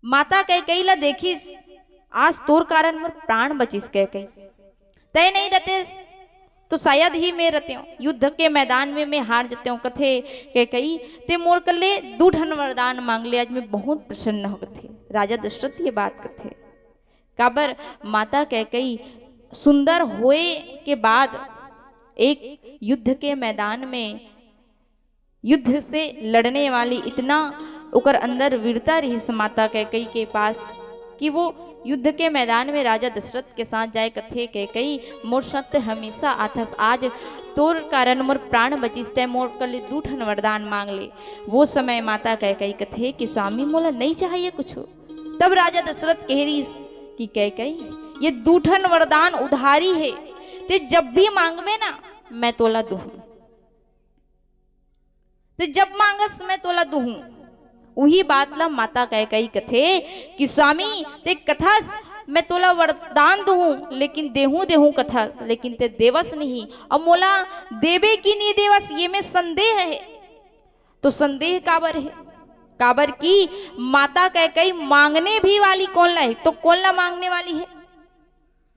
माता कैकई ला देखिस, आज तोर कारण मोर प्राण बचिस कैकई। तय नहीं रहतेस तो शायद ही मैं रहते हूँ युद्ध के मैदान में, मैं हार जाते हूँ। कथे कैकई, ते मोर कल्ले दू ठन वरदान मांग ले, आज मैं बहुत प्रसन्न हो। कथे राजा दशरथ ये बात कथे, काबर माता कैकई सुंदर होए के बाद एक युद्ध के मैदान में युद्ध से लड़ने वाली इतना ओकर अंदर वीरता रहिस माता कैकई के पास कि वो युद्ध के मैदान में राजा दशरथ के साथ जाए। कथे, कैकई, मोर साथ हमेशा आथस, आज तोर कारण मोर प्राण बचिस, तै मोर कल दू ठन वरदान मांग ले। वो समय माता कैकई कथे कि स्वामी, मोला नहीं चाहिए कुछ। तब राजा दशरथ कह रहिस कि कैकई, ये दू ठन वरदान उधारी है, ते जब भी मांगबे ना, मैं तोला दूहूं। ते जब मांगस, मैं तोला दूहूं। उही बात ला माता कैकई कथे कि स्वामी, ते कथस, मैं तोला वरदान दूहूं, लेकिन देहूं देहूं कथस, लेकिन ते देवस नहीं। अब मोला देबे कि नहीं देवस, ये में संदेह है। तो संदेह काबर है? काबर कि माता कैकई मांगने भी वाली कोन ला है? तो कोन ला मांगने वाली है?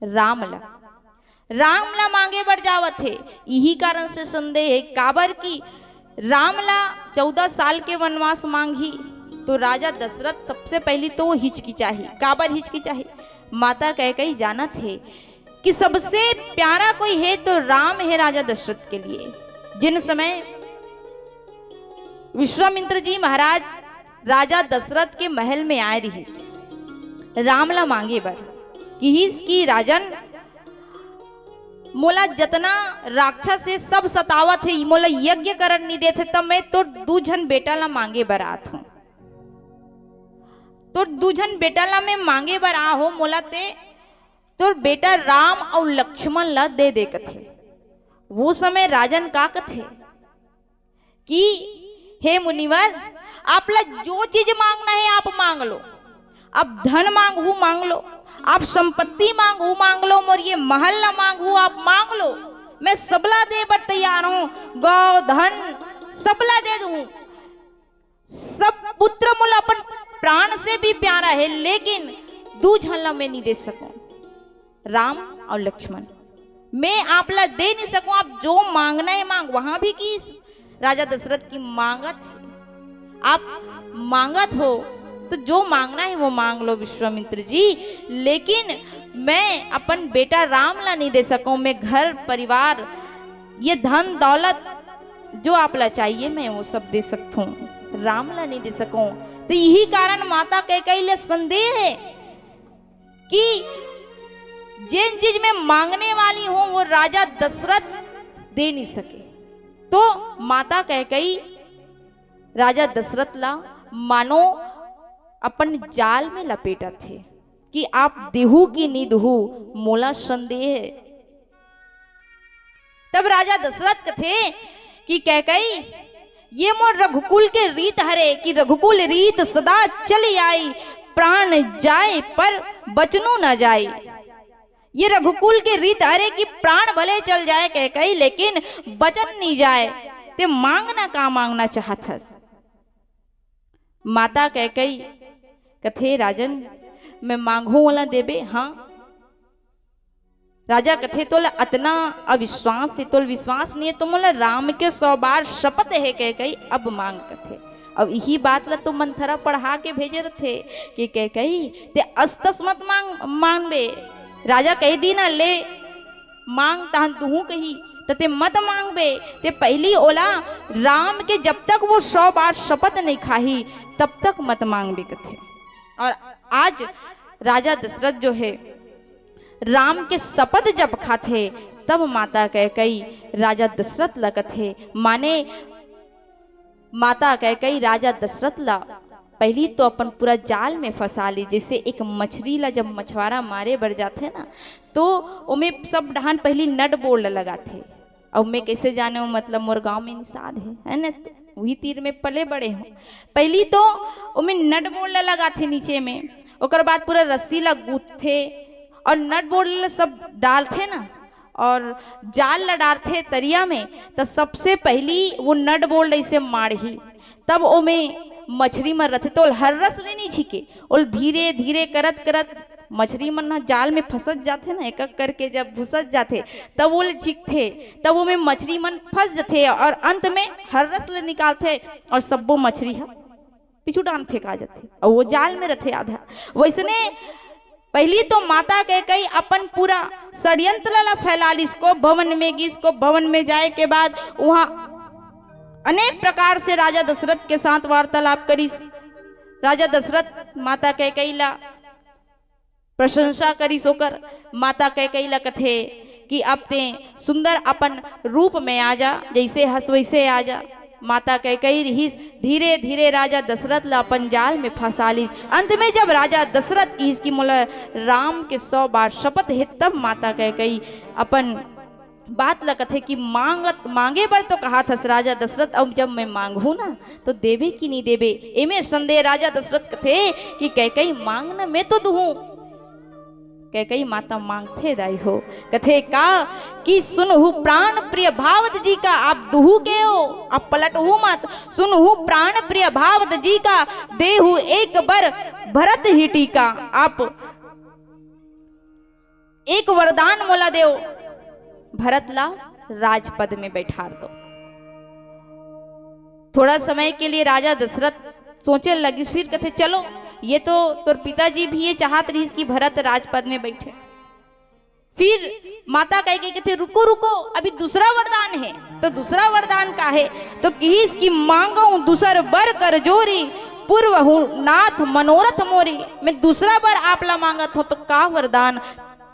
राम ला। राम ला मांगे बर जावत हे। इही कारण से संदेह हे, काबर कि राम ला चौदह साल के वनवास मांगही, तो राजा दशरथ सबसे पहली तो वो हिचकिचाही। काबर हिचकिचाही? माता कैकई जानत हे कि सबसे प्यारा कोई हे तो राम हे राजा दशरथ के लिए। जिन समय विश्वामित्र जी महाराज राजा दशरथ के महल में आए रिहिस, राम ला मांगे बर, किहिस कि राजन, मोला जतना राक्षस हे सब सतावत हे, मोला यज्ञ करन नहीं देथे, तब मैं तोर दू झन बेटा ला मांगे बर आत हूं। तोर दू झन बेटा ला मैं मांगे बर आ हो, मोला ते तोर बेटा राम अउ लक्ष्मण ला दे दे कथे। वो समय राजन का कथे कि हे मुनिवर, आप ला जो चीज मांगना हे आप मांग लो। आप धन मांगहू मांग लो, आप संपत्ति मांगहू मांग लो, मोर ये महल ला मांगहू आप मांग लो, मैं सबला दे बर तैयार हूं। गौ धन सबला दे दूं, सब पुत्र मोला अपन प्राण से भी प्यारा हे, लेकिन दू झन ला मैं नहीं दे सकूं, राम अउ लक्ष्मण। मैं आप ला दे नहीं सकूं, आप जो मांगना हे मांग। वहां भी कि राजा दशरथ की मांगत हे, आप मांगत हो तो जो मांगना हे वो मांग लो विश्वामित्र जी, लेकिन मैं अपन बेटा राम ला नहीं दे सकूं। मैं घर परिवार, ये धन दौलत जो आप ला चाहिए मैं वो सब दे सकथूं, राम ला नहीं दे सकूं। तो यही कारण माता कैकई ले संदेह हे कि जेन चीज मैं मांगने वाली हूं वो राजा दशरथ दे नहीं सके। तो माता कैकई राजा दशरथ ला मानो अपन जाल में लपेटत हे कि आप देहू कि नी देहू, मोला संदेह हे। तब राजा दशरथ कथे कि कैकई, ये मोर रघुकुल के रीत हरे कि रघुकुल रीत सदा चली आई, प्राण जाए पर बचनु न जाए। ये रघुकुल के रीत हरे कि प्राण भले चल जाए कैकई, लेकिन बचन नहीं जाए। ते मांगना का मांगना चाहत हस? माता कैकई कथे, राजन, मैं मांगहूं ओला देबे? हां। राजा कथे, तोला अतना अविश्वास हे, तोला विश्वास नहीं हे तो मोला राम के सौ बार शपथ हे कैकई, अब मांग कथे। अब यही बात ला तो मंथरा पढ़ा के भेजे रथे कि कैकई, ते अस्तस मत मांग, मांगबे। राजा कह दी ना, ले मांग तहन दुहू कही, त ते मत मांगबे। ते पहली ओला राम के जब तक वो सौ बार शपथ नहीं खाही तब तक मत मांगबे कथे। और आज राजा दशरथ जो हे राम के शपथ जब खाथे तब माता कैकई राजा दशरथ ला कथे, माने माता कैकई राजा दशरथ ला पहली तो अपन पूरा जाल में फंसा ली। जैसे एक मछरी ला जब मछुआरा मारे बर जाथे ना, तो ओमे सब डहान पहली नट बोल्ट ला लगाथे। अब मैं कैसे जाने हूँ, मतलब मोर गांव में निषाद हे, है ना, तो वही तीर में पले बड़े हूँ। पहली तो ओमे नट बोल्ट ला लगाथे नीचे में, ओकर बाद पूरा रस्सी ला गूंथथे और नट बोल्ट ला सब डालथे ना, और जाल ला डारथे तरिया में, त सबसे पहली वो नट बोल्ट ऐसे माड़ही, तब ओमे मछरी मन रथे, तो ओल हर रस ले नहीं छिके, ओल धीरे धीरे करत करत मछरी मन ह जाल में फंसत जाथे ना, एक एक करके जब घुसत जाथे, तब ओल छिकथे, तब ओमे मछरी मन फंस जथे और अंत में हर रस ले निकालथे और सब्बो मछरी ह पीछू डाहन फेंका जाथे और वो जाल में रथे आधा। वैसने पहली तो माता कैकई अपन पूरा षड्यंत्र ला फैला लिस। कोप भवन में गिस, कोप भवन में जाए के बाद वहां अनेक प्रकार से राजा दशरथ के साथ वार्तालाप करिस। राजा दशरथ माता कैकई ला प्रशंसा करिस ओकर। माता कैकई ला कथे कि अब तें सुंदर अपन रूप में आ जा, जइसे हस वइसे आ जा। माता कैकई रिहिस, धीरे-धीरे राजा दशरथ ला अपन जाल में फंसा लिस। अंत में जब राजा दशरथ किहिस कि मोला राम के सौ बार शपथ हे, तब माता कैकई अपन बात ल कथे कि मांगत, मांगे बर तो कहाथस राजा दशरथ, अब जब मैं मांगहूं ना तो देबे कि नहीं देबे, एमे संदेह। राजा दशरथ कथे कि कैकई मांग न, मैं तो दुहूं। कैकई माता मांगथे दाई हो, कथे का कि सुनहु प्राण प्रिय भावत जी का, आप दुहू के हो, आप पलटहू मत। सुनहु प्राण प्रिय भावत जी का, देहु एक बर भरत ही टीका। आप एक वरदान मोला देव, भरत ला राजपद में बैठार दो। थोड़ा समय के लिए राजा दशरथ सोचे लगिस, फिर कथे, "चलो, ये तो तोर पिताजी भी ये चाहत रहिस कि भरत राजपद में बैठे।" फिर माता कैकई कथे, "रुको, रुको, अभी दूसरा वरदान है।" तो दूसरा वरदान का है? तो किहिस कि मांगो दूसर बर कर जोरी, पूर्व हूँ नाथ मनोरथ मोरी। मैं दूसरा बर आप ला मांगत हूँ, तो का वरदान?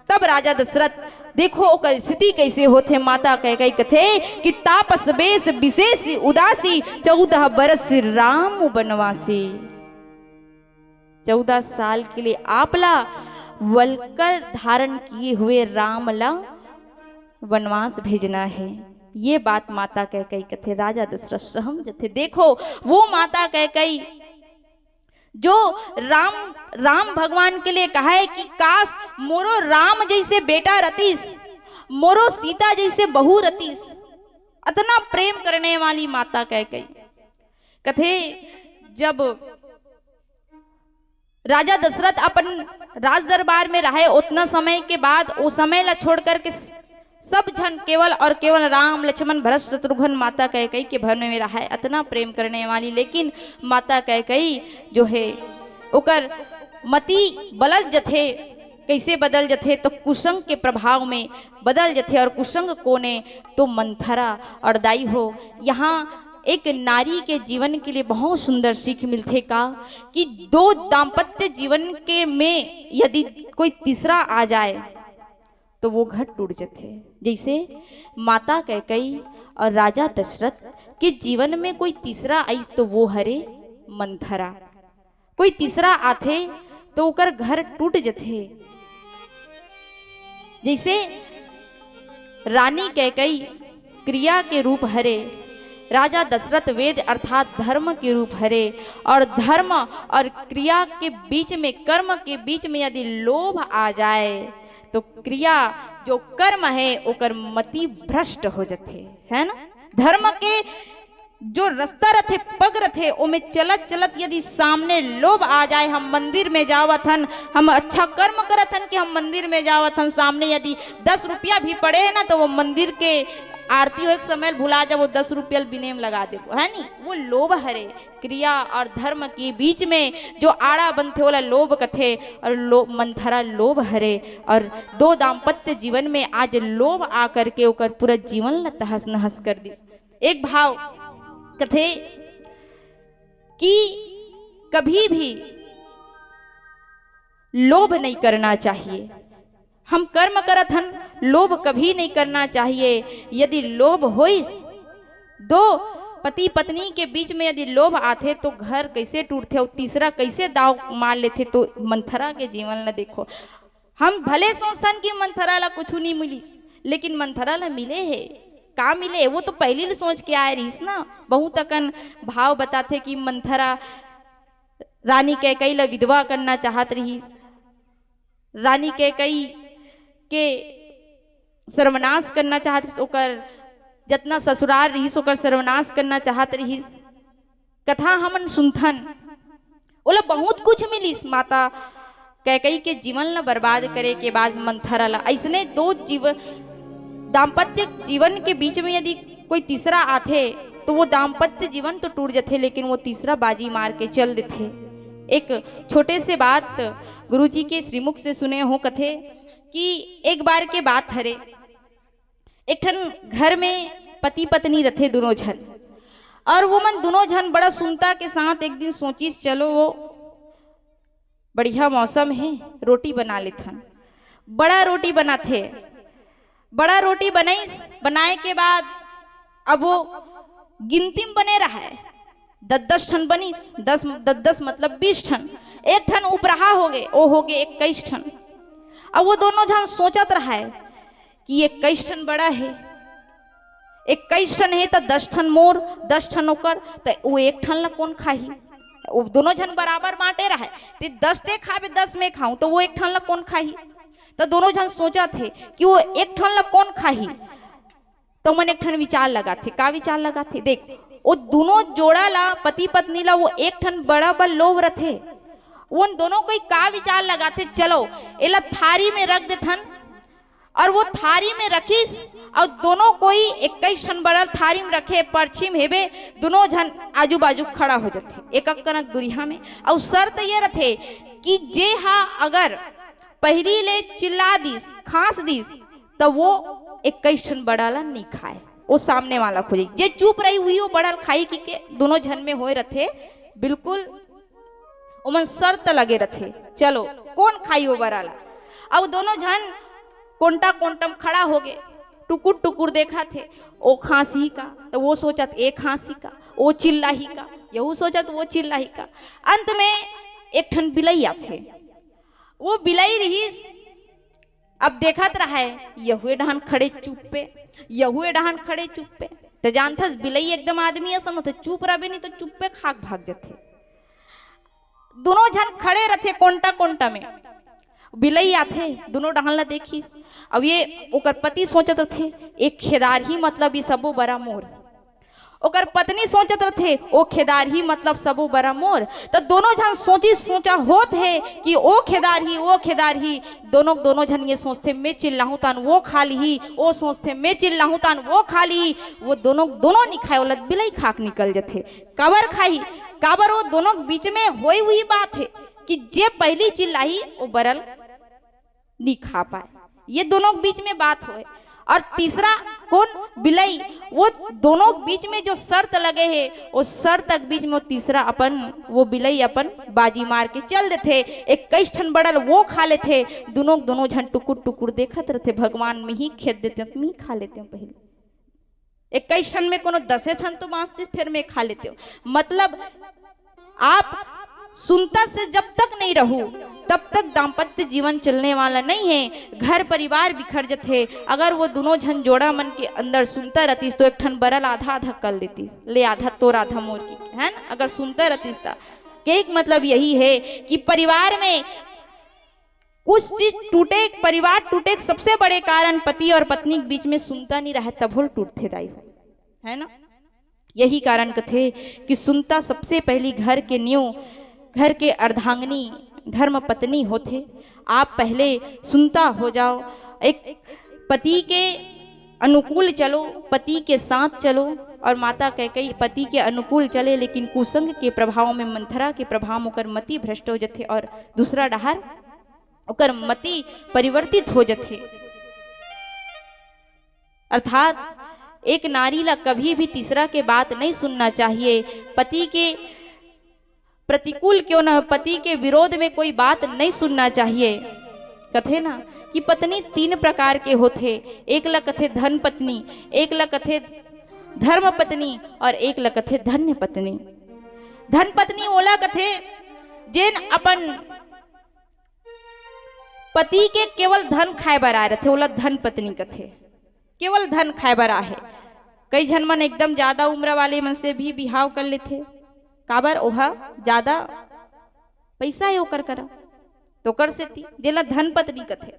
तब राजा दशरथ, देखो ओकर स्थिति कैसे होथे। माता कैकई कथे कि तापस बेस विशेष उदासी, चौदह बरस राम बनवासी। चौदह साल के लिए आपला वलकर धारण किए हुए राम ला वनवास भेजना है। ये बात माता कैकई कथे, राजा दशरथ सहम जथे। देखो, वो माता कैकई जो राम, राम भगवान के लिए कहा है कि काश मोरो राम जैसे बेटा रतीस, मोरो सीता जैसे बहू रतीस। अतना प्रेम करने वाली माता कैकई कथे, जब राजा दशरथ अपन राज दरबार में रहे, उतना समय के बाद, वो समय ला छोड़ करके स-, सब झन केवल और केवल राम, लक्ष्मण, भरत, शत्रुघ्न, माता कैकई के भवन में रहे। अतना प्रेम करने वाली, लेकिन माता कैकई जो है, ओकर मति बदल जथे। कैसे बदल जथे? तो कुसंग के प्रभाव में बदल जथे। और कुसंग कोने? तो मंथरा। और दाई हो, यहाँ एक नारी के जीवन के लिए बहुत सुंदर सीख मिलथे का, कि दो दाम्पत्य जीवन के में यदि कोई तीसरा आ जाए तो वो घर टूट जथे। जैसे माता कैकई और राजा दशरथ के जीवन में कोई तीसरा आइस तो वो हरे मंथरा। कोई तीसरा आथे तो ओकर घर टूट जथे। जैसे रानी कैकई क्रिया के रूप हरे, राजा दशरथ वेद अर्थात धर्म के रूप हरे, और धर्म और क्रिया के बीच में, कर्म के बीच में यदि लोभ आ जाए तो क्रिया, जो कर्म है, ओकर मति भ्रष्ट हो जथे, है ना? धर्म के जो रस्ता रथे, पग रथे, ओमे चलत चलत यदि सामने लोभ आ जाए, हम मंदिर में जावत हन, हम अच्छा कर्म करत हन कि हम मंदिर में जावत हन, सामने यदि दस रुपया भी पड़े है ना, तो वो मंदिर के आरती होए के समय भुला जाबो, दस रुपया बिने में लगा देबो, है नी? वो लोभ हरे। क्रिया और धर्म के बीच में जो आड़ा बनथे, ओला लोभ कथे, और लो-, मंथरा लोभ हरे। और दो दाम्पत्य जीवन में आज लोभ आ करके ओकर पूरा जीवन ला तहस नहस कर दिस। एक भाव कथे कि कभी भी लोभ नहीं करना चाहिए। हम कर्म करत हन, लोभ कभी नहीं करना चाहिए। यदि लोभ होइस, दो पति पत्नी के बीच में यदि लोभ आथे तो घर कैसे टूटथे और तीसरा कैसे दाव मार लेथे, तो मंथरा के जीवन ला देखो। हम भले सोचथन कि मंथरा ला कुछ नहीं मिलिस, लेकिन मंथरा ला मिले हे। का मिले? वो तो पहली ले सोच के आए रहिस ना। बहुत अकन भाव बताथे कि मंथरा रानी कैकई ला विधवा करना चाहत रहिस, रानी कैकई के सर्वनाश करना चाहत रहिस, ओकर जतना ससुराल रहिस ओकर सर्वनाश करना चाहत रहिस। कथा हमन सुनथन, ओला बहुत कुछ मिलिस। माता कैकई के जीवन ला बर्बाद करे के बाद मंथरा ला, अइसने दो जीव-, दाम्पत्य जीवन के बीच में यदि कोई तीसरा आथे तो वो दाम्पत्य जीवन तो टूट जथे, लेकिन वो तीसरा बाजी मार के चल देथे। एक छोटे से बात गुरुजी के श्रीमुख से सुने हो, कथे कि एक बार के बात हरे, एक ठन घर में पति पत्नी रथे दोनों झन, और वो मन दोनों झन बड़ा सुनता के साथ एक दिन सोचिस, चलो वो बढ़िया मौसम हे, रोटी बना लेथन। बड़ा रोटी बनाथे। बड़ा रोटी बनाइस, बनाए के बाद अब वो गिनती में बने रहा है, दस दस ठन बनिस, दस दस दस मतलब बीस ठन, एक ठन उपराहा हो गए, वो हो गए इक्कीस ठन। अब वो दोनों झन सोचत रहा है कि इक्कीस ठन बड़ा है, इक्कीस ठन है तो दस ठन मोर, दस ठन ओकर, तो वो एक ठन ला कौन खाही? वो दोनों झन बराबर बांटे रहे, ते दस ते खाबे, दस मैं खाऊं, तो वो एक ठन ला कौन खाही? तो दोनों झन सोचत हे कि वो एक ठन ला कौन खाही। तो मन एक ठन विचार लगाथे। का विचार लगाथे? देख, वो दोनों जोड़ा ला, पति पत्नी ला, वो एक ठन बड़ा बर लोभ रथे। उन दोनों कोई का विचार लगाथे, चलो एला थारी में रख देथन। और वो थारी में रखिस, और दोनों कोई इक्कीस ठन बड़ा थारी में रखे, परछी में हेबे, दोनों झन आजू बाजू खड़ा हो जाथे एक कनक दूरिहा में। और शर्त ये रथे कि जे हा अगर पहिली ले चिल्ला दिस, खांस दिस, त वो इक्कीस ठन बड़ा ला नहीं खाए, वो सामने वाला खोजे। जे चुप रही, वही वो बड़ा ला खाई, कि के दोनों झन में होए रथे बिल्कुल ओमन शर्त लगे रथे, चलो कौन खाई वो बरा ला। अब दोनों झन कोंटा कोंटम खड़ा हो गए, टुकुर टुकुर देखा थे, ओ खांसी का, तो वो सोचत ए खांसी का, ओ चिल्लाही का, यहू सोचत वो चिल्लाही का। अंत में एक ठन बिलई आथे। वो बिलई रहीस, अब देखत रहा है, यहुए डहान खड़े चुप्पे, यहुए डहान खड़े चुप्पे। तो जानथस बिलई एकदम आदमी असन होथे, चुप रहबे नहीं तो चुप्पे खाक भाग जथे। दोनों झन खड़े रथे कोंटा कोंटा में। बिलई आथे, दोनों डहान ला देखिस। अब ये ओकर पति सोचत रथे, एक खेदार ही मतलब ये सबो बरा मोर। ओकर पत्नी सोचत रथे, ओ खेदार ही मतलब सबो बरा मोर। तो दोनों झन सोची सोचा होत हे कि ओ खेदार ही, ओ खेदार ही। दोनों दोनों झन ये सोचथे, मैं चिल्लाहूं तान वो खा लीही, ओ सोचथे मैं चिल्लाहूं तान वो खा लीही। वो दोनों दोनों नि खाए, ओला बिलई खाक निकल जथे। काबर खाही? काबर वो दोनों के बीच में होई हुई बात है कि जे पहली चिल्लाही वो बरल नी खा पाए, ये दोनों के बीच में बात होए। और तीसरा कौन? बिलई। वो दोनों के बीच में जो शर्त लगे है, वो शर्त के बीच में वो तीसरा अपन, वो बिलई अपन बाजी मार के चल देथे। इक्कीस ठन बड़ल वो खा लेथे। दोनों दोनों झन टुकुर टुकुर देखत रहथे, भगवान में ही खेद देते, मी खा लेते हैं पहले। इक्कीस ठन में कोनो दसे ठन तो बांचती, फिर मैं खा लेते हो। मतलब आप सुनता से जब तक नहीं रहू, तब तक दाम्पत्य जीवन चलने वाला नहीं है। घर परिवार बिखर जथे। अगर वो दोनों झन जोड़ा मन के अंदर सुनता रहतीस तो एक ठन बरल आधा आधा कर लेतीस, ले आधा तोर आधा मोर की, है ना? अगर सुनता रहतीस ता के एक मतलब यही है कि परिवार में कुछ चीज टूटे, परिवार टूटे के सबसे बड़े कारण पति और पत्नी के बीच में सुनता नहीं रहे, तभो ले टूटथे दाई हो, है ना? यही कारण कथे कि सुनता सबसे पहली घर के नींव, घर के अर्धांगिनी धर्म पत्नी होथे। आप पहले सुनता हो जाओ, एक पति के अनुकूल चलो, पति के साथ चलो। और माता कैकई पति के अनुकूल चले, लेकिन कुसंग के प्रभाव में, मंथरा के प्रभाव में ओकर मति भ्रष्ट हो जथे और दूसरा डहार ओकर मति परिवर्तित हो जथे। अर्थात एक नारी ला कभी भी तीसरा के बात नहीं सुनना चाहिए। पति के प्रतिकूल क्यों न हो, पति के विरोध में कोई बात नहीं सुनना चाहिए। कथे ना कि पत्नी तीन प्रकार के होथे, एक ला कथे धन पत्नी, एक ला कथे धर्म पत्नी और एक ला कथे धन्य पत्नी। धन पत्नी ओला कथे जेन अपन पति के केवल धन खाए बर आए रथे, ओला धन पत्नी कथे। केवल धन खाए बर आहे। कई झन मन एकदम ज्यादा उम्र वाले मन से भी बिहाव कर लेथे, काबर ओहा ज्यादा पैसा हे ओकर करा, तो ओकर सेती जेला धन पत्नी कथे।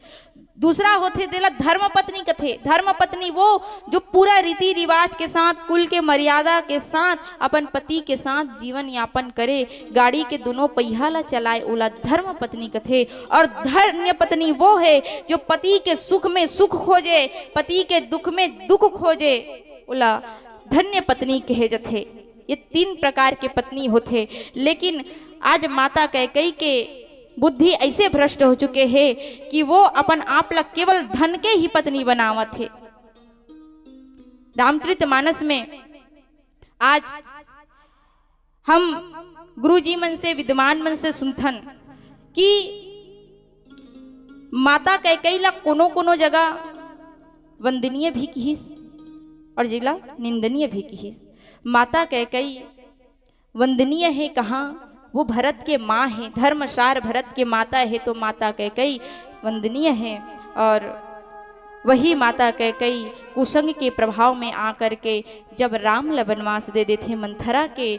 दूसरा होथे जेला धर्म पत्नी कथे। धर्म पत्नी वो जो पूरा रीति रिवाज के साथ, कुल के मर्यादा के साथ, अपन पति के साथ जीवन यापन करे, गाड़ी के दोनों पहिया ला चलाए, ओला धर्म पत्नी कथे। और धन्य पत्नी वो है जो पति के सुख में सुख खोजे, पति के दुख में दुख खोजे, ओला धन्य पत्नी कहे जथे। ये तीन प्रकार के पत्नी होथे। लेकिन आज माता कैकई के बुद्धि ऐसे भ्रष्ट हो चुके हे कि वो अपन आप ला केवल धन के ही पत्नी बनावत हे। रामचरित मानस में आज हम गुरुजी मन से, विद्वान मन से सुनथन कि माता कैकई ला कोनो कोनो जगह वंदनीय भी किहिस और जेला निंदनीय भी किहिस। माता कैकई वंदनीय हे कहाँ? वो भरत के माँ हे, धर्मसार भरत के माता हे, तो माता कैकई वंदनीय हे। और वही माता कैकई कुसंग के प्रभाव में आकर के जब राम ला वनवास दे देथे, मंथरा के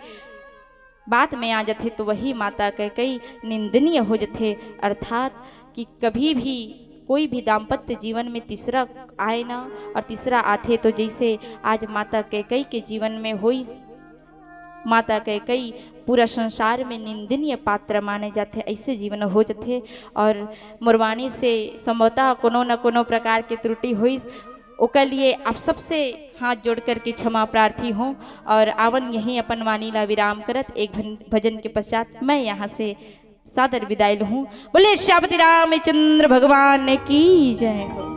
बात में आ जथे, तो वही माता कैकई निंदनीय हो जथे। अर्थात कि कभी भी कोई भी दाम्पत्य जीवन में तीसरा आए ना, और तीसरा आथे तो जैसे आज माता कैकई के जीवन में होइस, माता कैकई पूरा संसार में निंदनीय पात्र माने जाथे, ऐसे जीवन हो जथे। और मोर वाणी से संभवतः कोनो न कोनो प्रकार के त्रुटि होइस, ओकर लिए आप सबसे हाथ जोड़ करके क्षमा प्रार्थी हूँ। और आवन यहीं अपन वाणी ला विराम करत एक भन-, भजन के पश्चात मैं यहाँ से सादर विदाई लूँ। बोले श्यामति रामचंद्र भगवान की जय हो।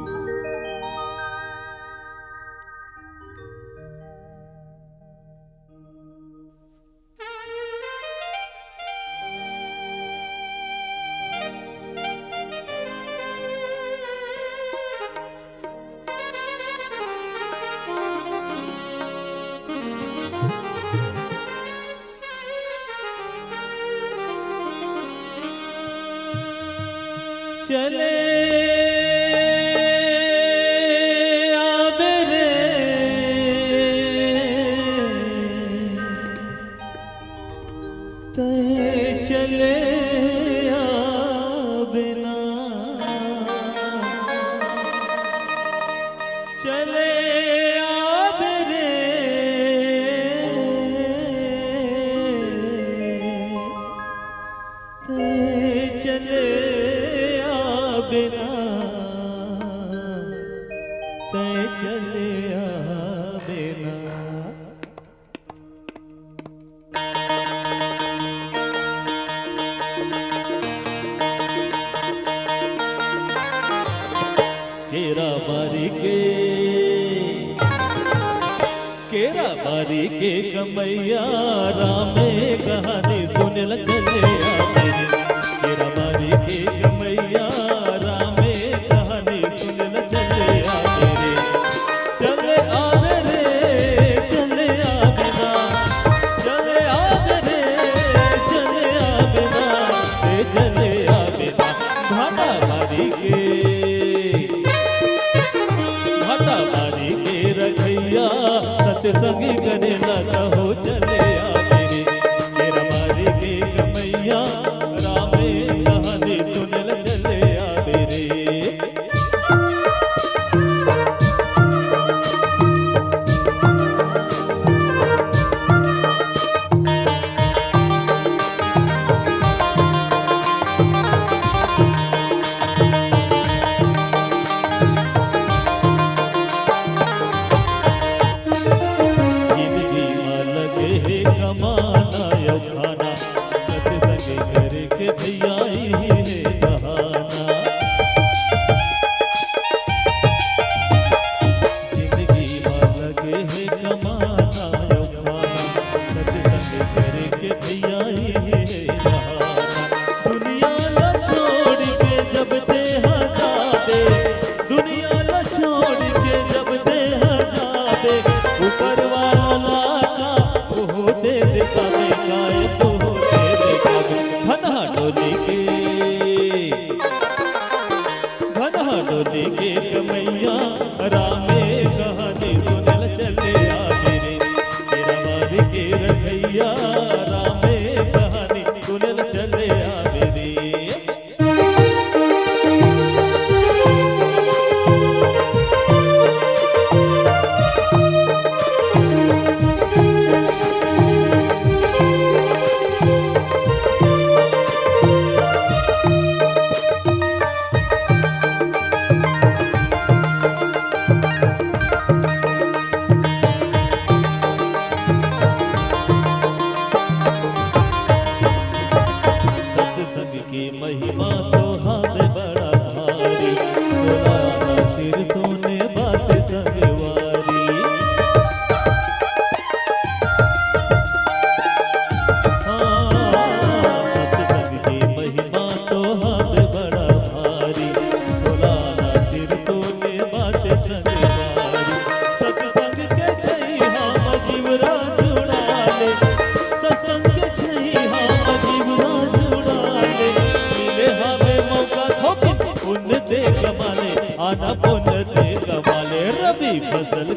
चले आवे रे, तय चले आवे ना, चले आवे रे, तय चले आवे ना, तय चले आवे ना। केरा बारी के, केरा बारी के कमैया रामे कहानी सुने ल चले आवे रे। केरा बारी के कमैया रामे कहानी सुने ल चले आवे रे। चले आवे रे, चले आवे ना, चले आवे रे, चले आवे ना, ए चले आवे ना। भाटा बारी के, भाटा बारी के रखैया सतसंग करे ला कहो चले आवे रे। केरा बारी के कमैया रामे कहानी सुने ल चले आवे रे। जिंदगी मा लगे हे कमाना अउ खाना, सत्संग करे के भैया इही हे बहाना। जिंदगी मा लगे हे कमाना अउ खाना, सत्संग करे के भैया इही हे बहाना। दुनिया ला छोड़ के जब तेहा जाबे, दुनिया ला छोड़ के जब तेहा जाबे, ऊपर वाला ला का ओहो दे देखाबे, काय ओहो दे देखाबे। धनहा डोली के, धनहा डोली के कमैया रामे कहानी सुने ल चले आवे रे। केरा बारी के रखैया रामे कहानी सुने ल चले आवे रे। सत्संग के महिमा तो हावे बड़ा भारी, सोला आना सिर तोने बात संगवारी। आना पुन ते कमाले। रबी फसल